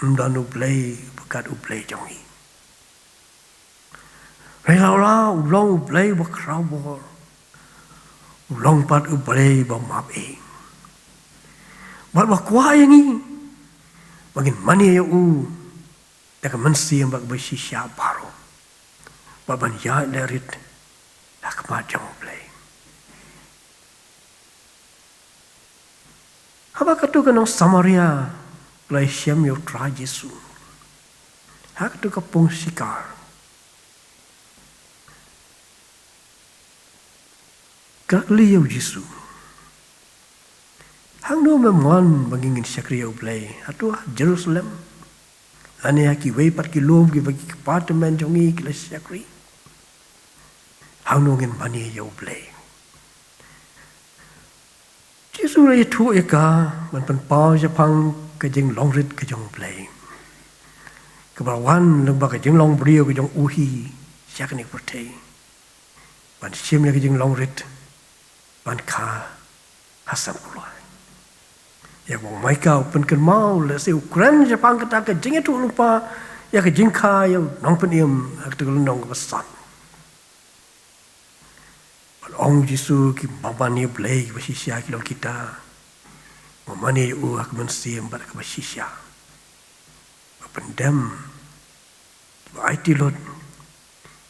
Ym don U Blei ba kat U Blei jong ngi. Hynrei la u long U Blei ba khraw bor. U long pat U Blei ba map ïing. Bad ba kwah ïa ngi ba ngin mane ïa u da ka mynsiem bad kaba shisha baroh. Bad ban ïaid lehrit ha khmat jong U Blei. Haba katu ka nong Samaria ka la ïashem ïa U Trai Jisu ha katu ka pung Sikar. Ka la kylli ïa U Jisu. Hangno mem wan ba ngi ngin shakri ïa U Blei? Hato ha Jerusalem? Lane ha kiwei pat ki lum kiba ki kpa tymmen jong ngi ki la shakri? Hangno ngin mane ïa U Blei? Jisu u la ïathuh ïa ka ban pynpaw shaphang ka jinglong rit ka jong U Blei. Kaba wan lyngba ka jinglong briew ka jong u hi sha kane ka pyrthei. Ban shim ïa ka jinglong rit ban kha ha sem kuloi. Ïa kaba u Maikah u pynkynmaw lehse u kren shaphang kata ka jingïathuhlypa ïa ka jingkha ïa u nongpynim ha kata ka lynnong kaba san. Bad ong U Jisu, kiba mane ïa U Blei kiba shisha ki long kita ba mane ïa u ha ka mynsiem bad kaba shisha. Ba pyndem, kiba aiti lut,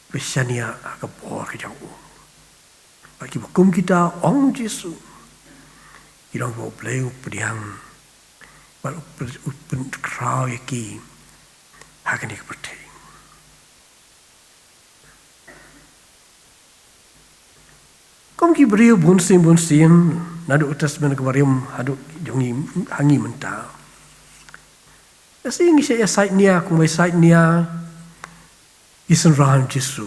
kiba shaniah ha ka bor ka jong u. Bad kiba kum kita, ong U Jisu, ki long kiba U Blei u pdiang bad u pyn-, u pynkhraw ïa ki ha kane ka pyrthei. Kum ki briew bunsien bunsien naduh u Testament kaba rim haduh jong ngi, ha ngi mynta. Lehse ngi shait ïa sait nia, kumba sait nia ki synran Jisu.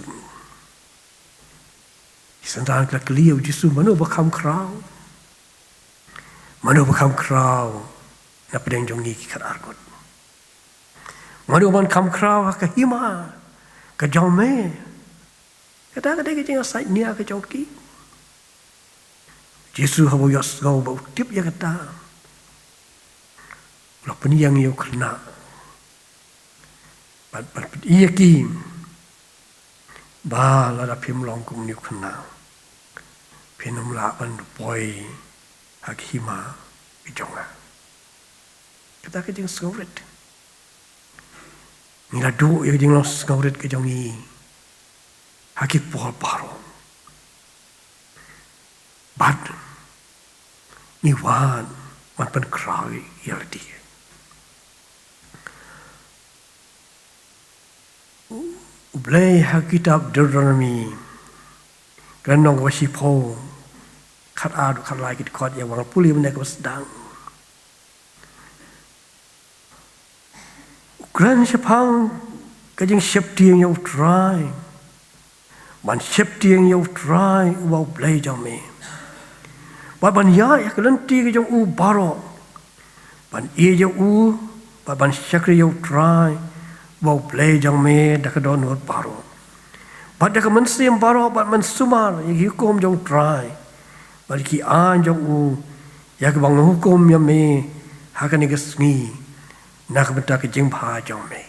Ki synran ki la kylli ïa U Jisu, mano ba kham khraw? Mano ba kham khraw na pdeng jong ngi ki khatar kut? Mano ban kham khraw ha ka hima ka jong me? Kata ka dei ka jingïasait nia ka jong ki. Jisu haba u ïohsngew ba u tip ïa kata, u la pynïeng ïa u khynnah. Bad, bad peit ïa ki ba lada phim long kum une u khynnah, phin ym lah ban poi ha ka hima ka jong nga. Kata ka jingsngewrit. Ngi la duh ïa ka jinglong sngewrit ka jong ngi ha ki por baroh. Bad ngi wan ban pynkhraw ïa lade. U Blei ha kitab Deuteronomy, ka lynnong kaba shiphew, khatar, khatlai, ki dkhot, ïa, wan pule mynne kaba sdang. U kren shaphang ka jingsheptieng ïa U Trai. Ban sheptieng ïa U Trai uba U Blei jong me. Bad ban ïaid ha ka lynti ka jong u baroh. Ban ïeit ïa u, bad ban shakri ïa U Trai uba U Blei jong me da ka dohnud baroh, bad da ka mynsiem baroh, bad ban sumar ïa ki hukum jong U Trai bad ki aiñ jong u, ïa kaba nga hukum ïa me ha kane ka sngi, na ka bynta ka jingbha jong me.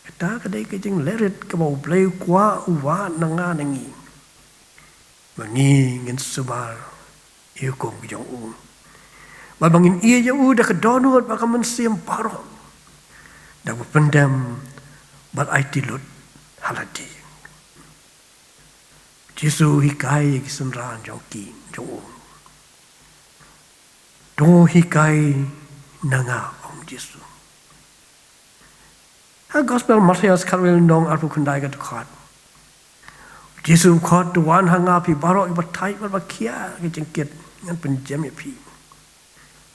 Kata ka dei ka jinglehrit kaba U Blei u kwah, u wad na nga na ngi, ba ngi ngin sumar ïa ki hukum ki jong u, bad ba ngin ïeit ïa u da ka dohnud bad ka mynsiem baroh, da kaba pyndem bad aiti lut ha lade. Jisu u hikai ïa ki synran jong ki, jong u. To hikai na nga, ong Jisu. Ha Gospel Mathaios khatar, lynnong arphew khyndai, ka dkhot. Jisu u khot, to wan ha nga phi baroh kiba thait bad ba khia ka jingkit, ngan pynjem ïa phi.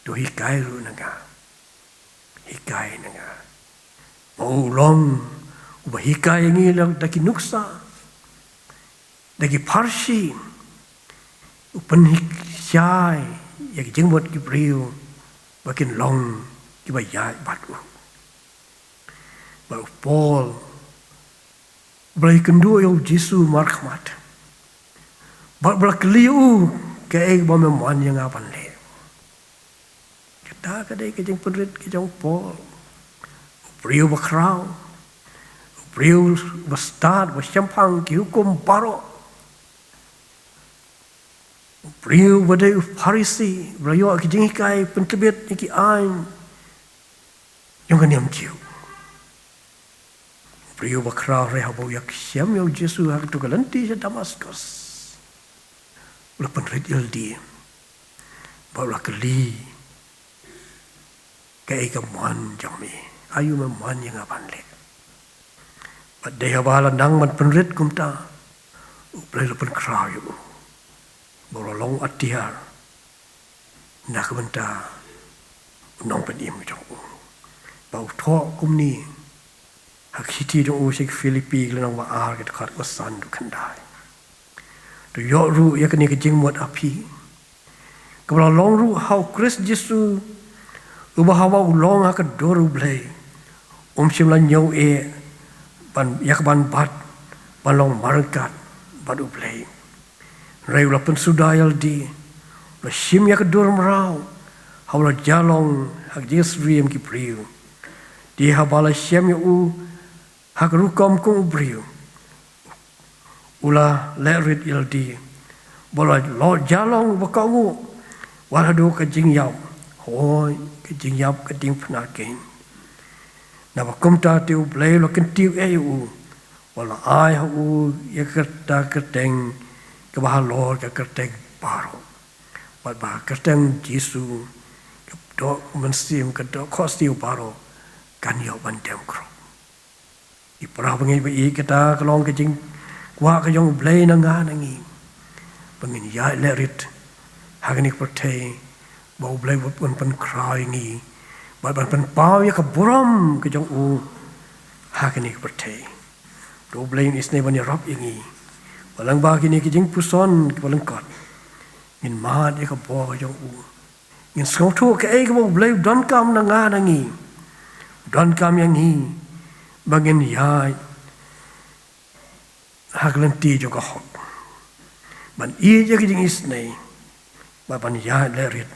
To hikai ruh na nga. Hikai na nga. Ba u long uba hikai ïa ngi da ki nuksa, da ki pharshi, u pynhikai ïa ki jingmut ki briew ba kin long kiba ïaid bad u. Bad u Paul, ba la ïakynduh ïa u Jisu markhmat, bad ba la kylli ïa u, kaei kaba mem wan ïa nga ban leh. Kata ka dei ka jingpynrit ka jong u Paul. U briew bakhraw, u briew ba stad, ba shemphang ki hukum baroh, u briew ba dei u Pharisi, ba la ïoh ki jinghikai pyntbit ïa ki aiñ jong ka niam Jiw. U briew bakhraw, hynrei haba u ïashem ïa u Jisu ha kato ka lynti sha Damaskos, u la pynrit ïalade, bad u la kylli, kaei ka mon jong me, aïu mem wan ïa nga ban leh. Bad dei haba la nang ban pynrit kumta, U Blei u la pynkhraw ïa u, ba u la long atiar na ka bynta u nongpynim jong u. Ba u thoh kumne ha ka shithi jong u sha ki Philippi, ka lynnong ba ar, ka dkhot ba san haduh khyndai. To ïoh ruh ïa kane ka jingmut ha phi, kaba la long ruh ha u Khrist Jisu, uba haba u long ha ka dur U Blei, um shym la ñiew eh ban, ïa kaban bat ban long marryngkat bad U Blei. Hynrei u la pynsuda ïalade, u la shim ïa ka dur mraw, haba u la jia long ha ka jingsyriem ki briew. Te haba la shem ïa u ha ka rukom kum u briew, u la lehrit ïalade, bad u la jia long uba kohnguh, wat haduh ka jingïap, hooid, ka jingïap ka diengphna keiñ. Naba kumta te U Blei u la kyntiew eh ïa u, bad u la ai ha u ïa kata ka kyrteng kaba halor ki kyrteng baroh, bad ba ha ka kyrteng Jisu ka doh mynsiem, ka doh khohsiew baroh kan ïoh ban dem khroh. Ki para bangeit ba ïeit, kata ka long ka jingkwah ka jong U Blei na nga na ngi, ba ngin ïaid lehrit ha kane ka pyrthei, ba U Blei u ban pynkhraw ïa ngi, bad ban pynpaw ïa ka burom ka jong u ha kane ka pyrthei. To U Blei un isynei ban ïarap ïa ngi, ba lyngba kine ki jingpuson kiba lyngkot, ngin mad ïa ka bor ka jong u. Ngin sngewthuh kaei kaba U Blei u donkam na nga na ngi, u donkam ïa ngi, ba ngin ïaid ha ka lynti jong ka hok, ban ïeit ïa ka jingisynei, bad ban ïaid lehrit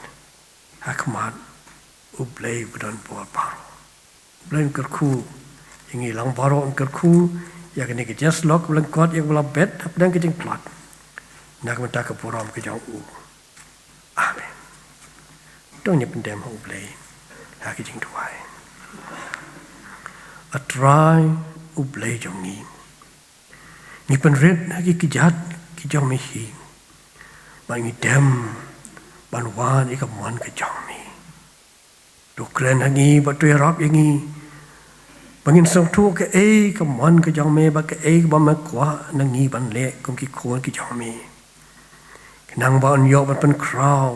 ha khmat U Blei uba don bor baroh. U Blei un kyrkhu ïa ngi lang baroh, un kyrkhu ïa kane ka jingïasyllok ba lyngkot, ïa kaba la bet hapdeng ka jingtlot. na ka bynta ka burom ka jong u. Amen. To ngin pyndem ha U Blei ha ka jingduwai. A Trai U Blei jong ngi, ngi pynrit ha ki kjat ki jong me hi, bad ngi dem ban wad ïa ka mon ka jong me. To kren ha ngi bad to ïarap ïa ngi ba ngin sngewthuh kaei ka mon ka jong me bad kaei kaba me kwah na ngi ban leh kum ki khun ki jong me. Khnang ba yn ïoh ban pynkhraw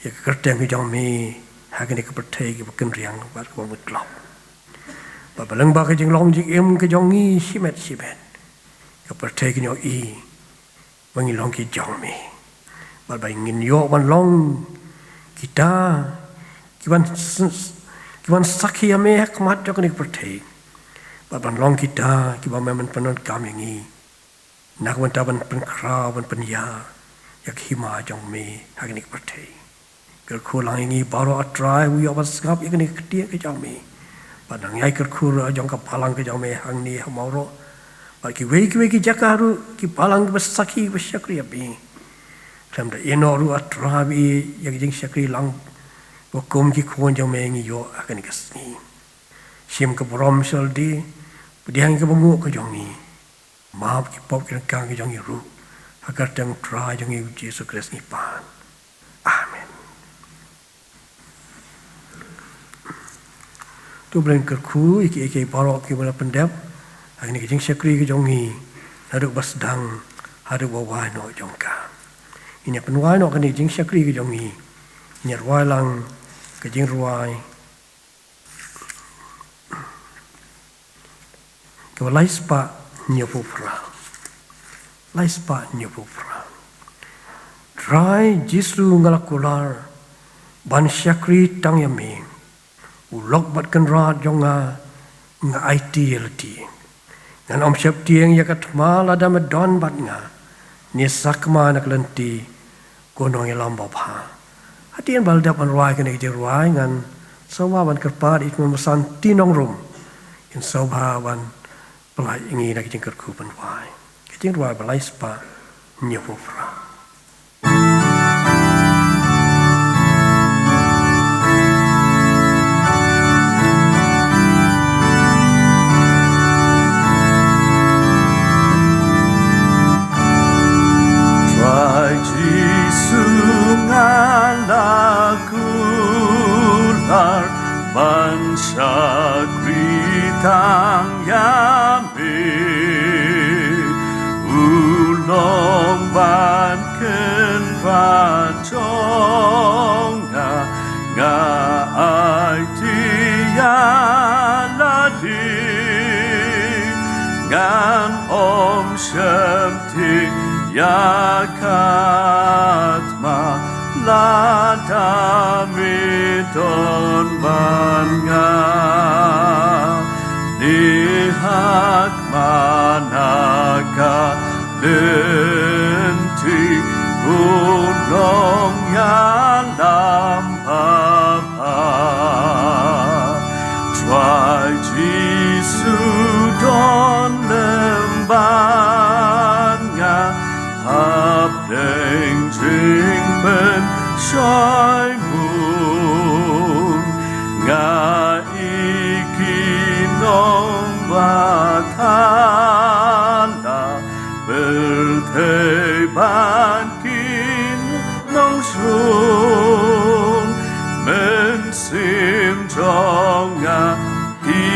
ïa ka kyrteng ka jong me ha kane ka pyrthei kaba kynriang bad kaba mutloh. Bad ba lyngba ka jinglong jingim ka jong ngi shimet shimet, ka pyrthei kan ïohi ba ngi long ki jong me. Bad ba ngin ïoh ban long kita ki ban s-, s-, ki ban sakhi ïa me ha khmat jong kane ka pyrthei. Bad ban long kita kiba me men pyndonkam ïa ngi na ka bynta ban pynkhraw ban pynïar ïa ka hima jong me ha kane ka pyrthei. Kyrkhu lang ïa ngi baroh A Trai, u ïoh ban sngap ïa kane ka ktien ka jong me. Bad nang ïai kyrkhu ruh jong ka balang ka jong me hangne ha Mawroh bad kiwei kiwei ki jaka ruh, ki balang kiba sakhi ba shakri ïa me. Khlem da ïehnoh ruh A Trai ba ïa ka jingshakri lang ba kum ki khun jong me ngi ïoh ha kane ka sngi. Shim ka burom sha lade, pdiang ïa kaba nguh ka jong ngi. Map ki pop ki ryngkang ki jong ngi ruh, ha ka kyrteng U Trai jong ngi U Jisu Khrist ngi pan. Amen. To Blei kyrkhu ïa kiei kiei baroh kiba la pyndep ha kane ka jingshakri ka jong ngi, naduh ba sdang haduh ba wai noh jong ka. Ngin ïa pynwai noh kane ka jingshakri ka jong ngi. Ngin ïa rwai lang ka jingrwai kaba lai spah hynñiewphew phra. Lai spah hynñiewphew phra. Trai Jisu, nga la kular ban shakri tang ïa me. U lok bad kynrad jong nga, nga aiti ïa lade. Ngan ym sheptieng ïa ka thma lada me don bad nga, ne sakma na ka lynti, ko nongïalam babha. Hadien ba la dep ban rwai kane ka jingrwai, ngan sngewbha ban kyrpad ïa i tymmen basan T. Nongrum, in sngewbha ban pynlait ïa ngi na ka jingkyrkhu pynrwai. Ka jingrwai ba lai spah hynñiewphew phra. Trai Jisu, nga la kular ban shakri tang ïa me. U long bad kynrad jong nga, nga aiti ïa lade. Ngan ym sheptieng ïa ka thma lada me don bad nga, ne sakma na ka lynti, ko nongïalam babha. Trai Jisu, don lem bad nga hapdeng jingpynshoi bun. Nga i ki nongwad ha la pyrthei bad ki nongshun mynsiem jong nga, ki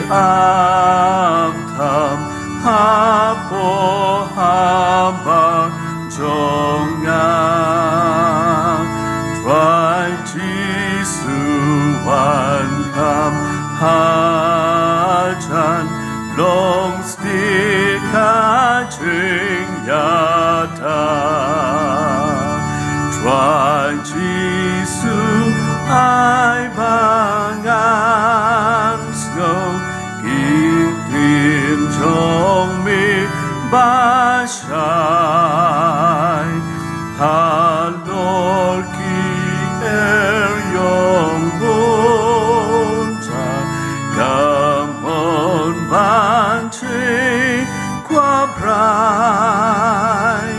ap tam hapoh habang jong nga. Trai Jisu, wan kham hajan, long sdie ka jingïada. Trai Jisu, ai ba ngan sngew ki ktien jong me ba shai halor ki eriong bun jait, ka mon ban jingkwah brai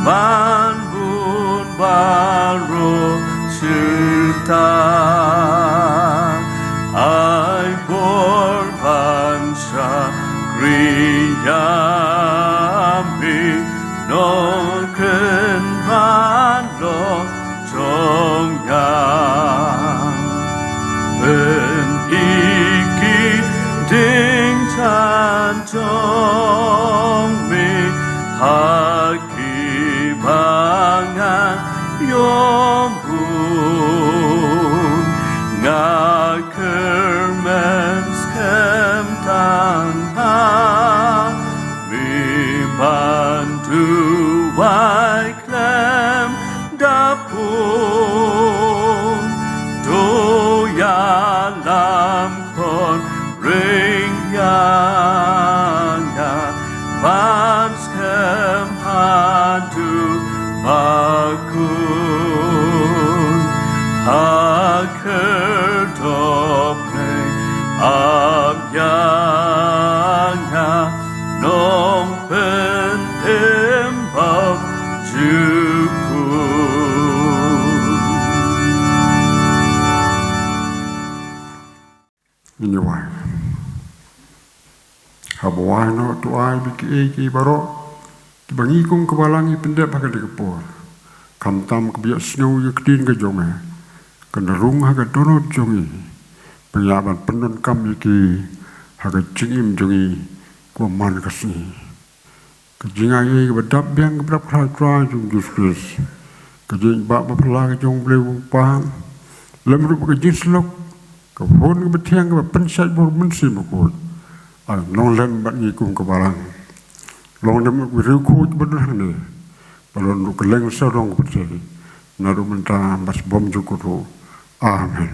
Ban bun baroh shisha, ai bor ban shakri ïa me, Nongkynrad long jong nga. Pyni ki diengphna jong me ha kiba ngan ïoh bun. Nga kyrmen skhem tang ha me ban duwai khlem da pun. To ïalam khot ring ïa nga ban skhem haduh ba kut. Ha kyrdoh pyrthei ap ïa nga, Nongpynim bymjukut. Ngin ïa wai. Haba wai noh, to ai ba kiei kiei baroh kiba ngi kum ka balang ngi pyndep ha kane ka por, khamtam kaba ïohsngew ïa ka ktien ka jong me, kan rung ha ka dohnud jong ngi, ba ngin ïa ban pyndonkam ïa ki ha ka jingim jong ngi kumba man ka sngi. Ka jingai kaba dap biang kaba dap khlaiñ Trai jong U Jisu Khrist, ka jingïeit ba phylla ka jong U Blei U Kpa, lem ruh bad ka jingshlur ka Khun kaba thiang kaba pynshait bor Mynsiem Bakhuid, ai nonglem bad ngi kum ka balang. Long lem bad ki riewkhuid ba don hangne, ba long ruh kylleng sawdong ka pyrthei, naduh mynta bad bymjukut ruh. Amen.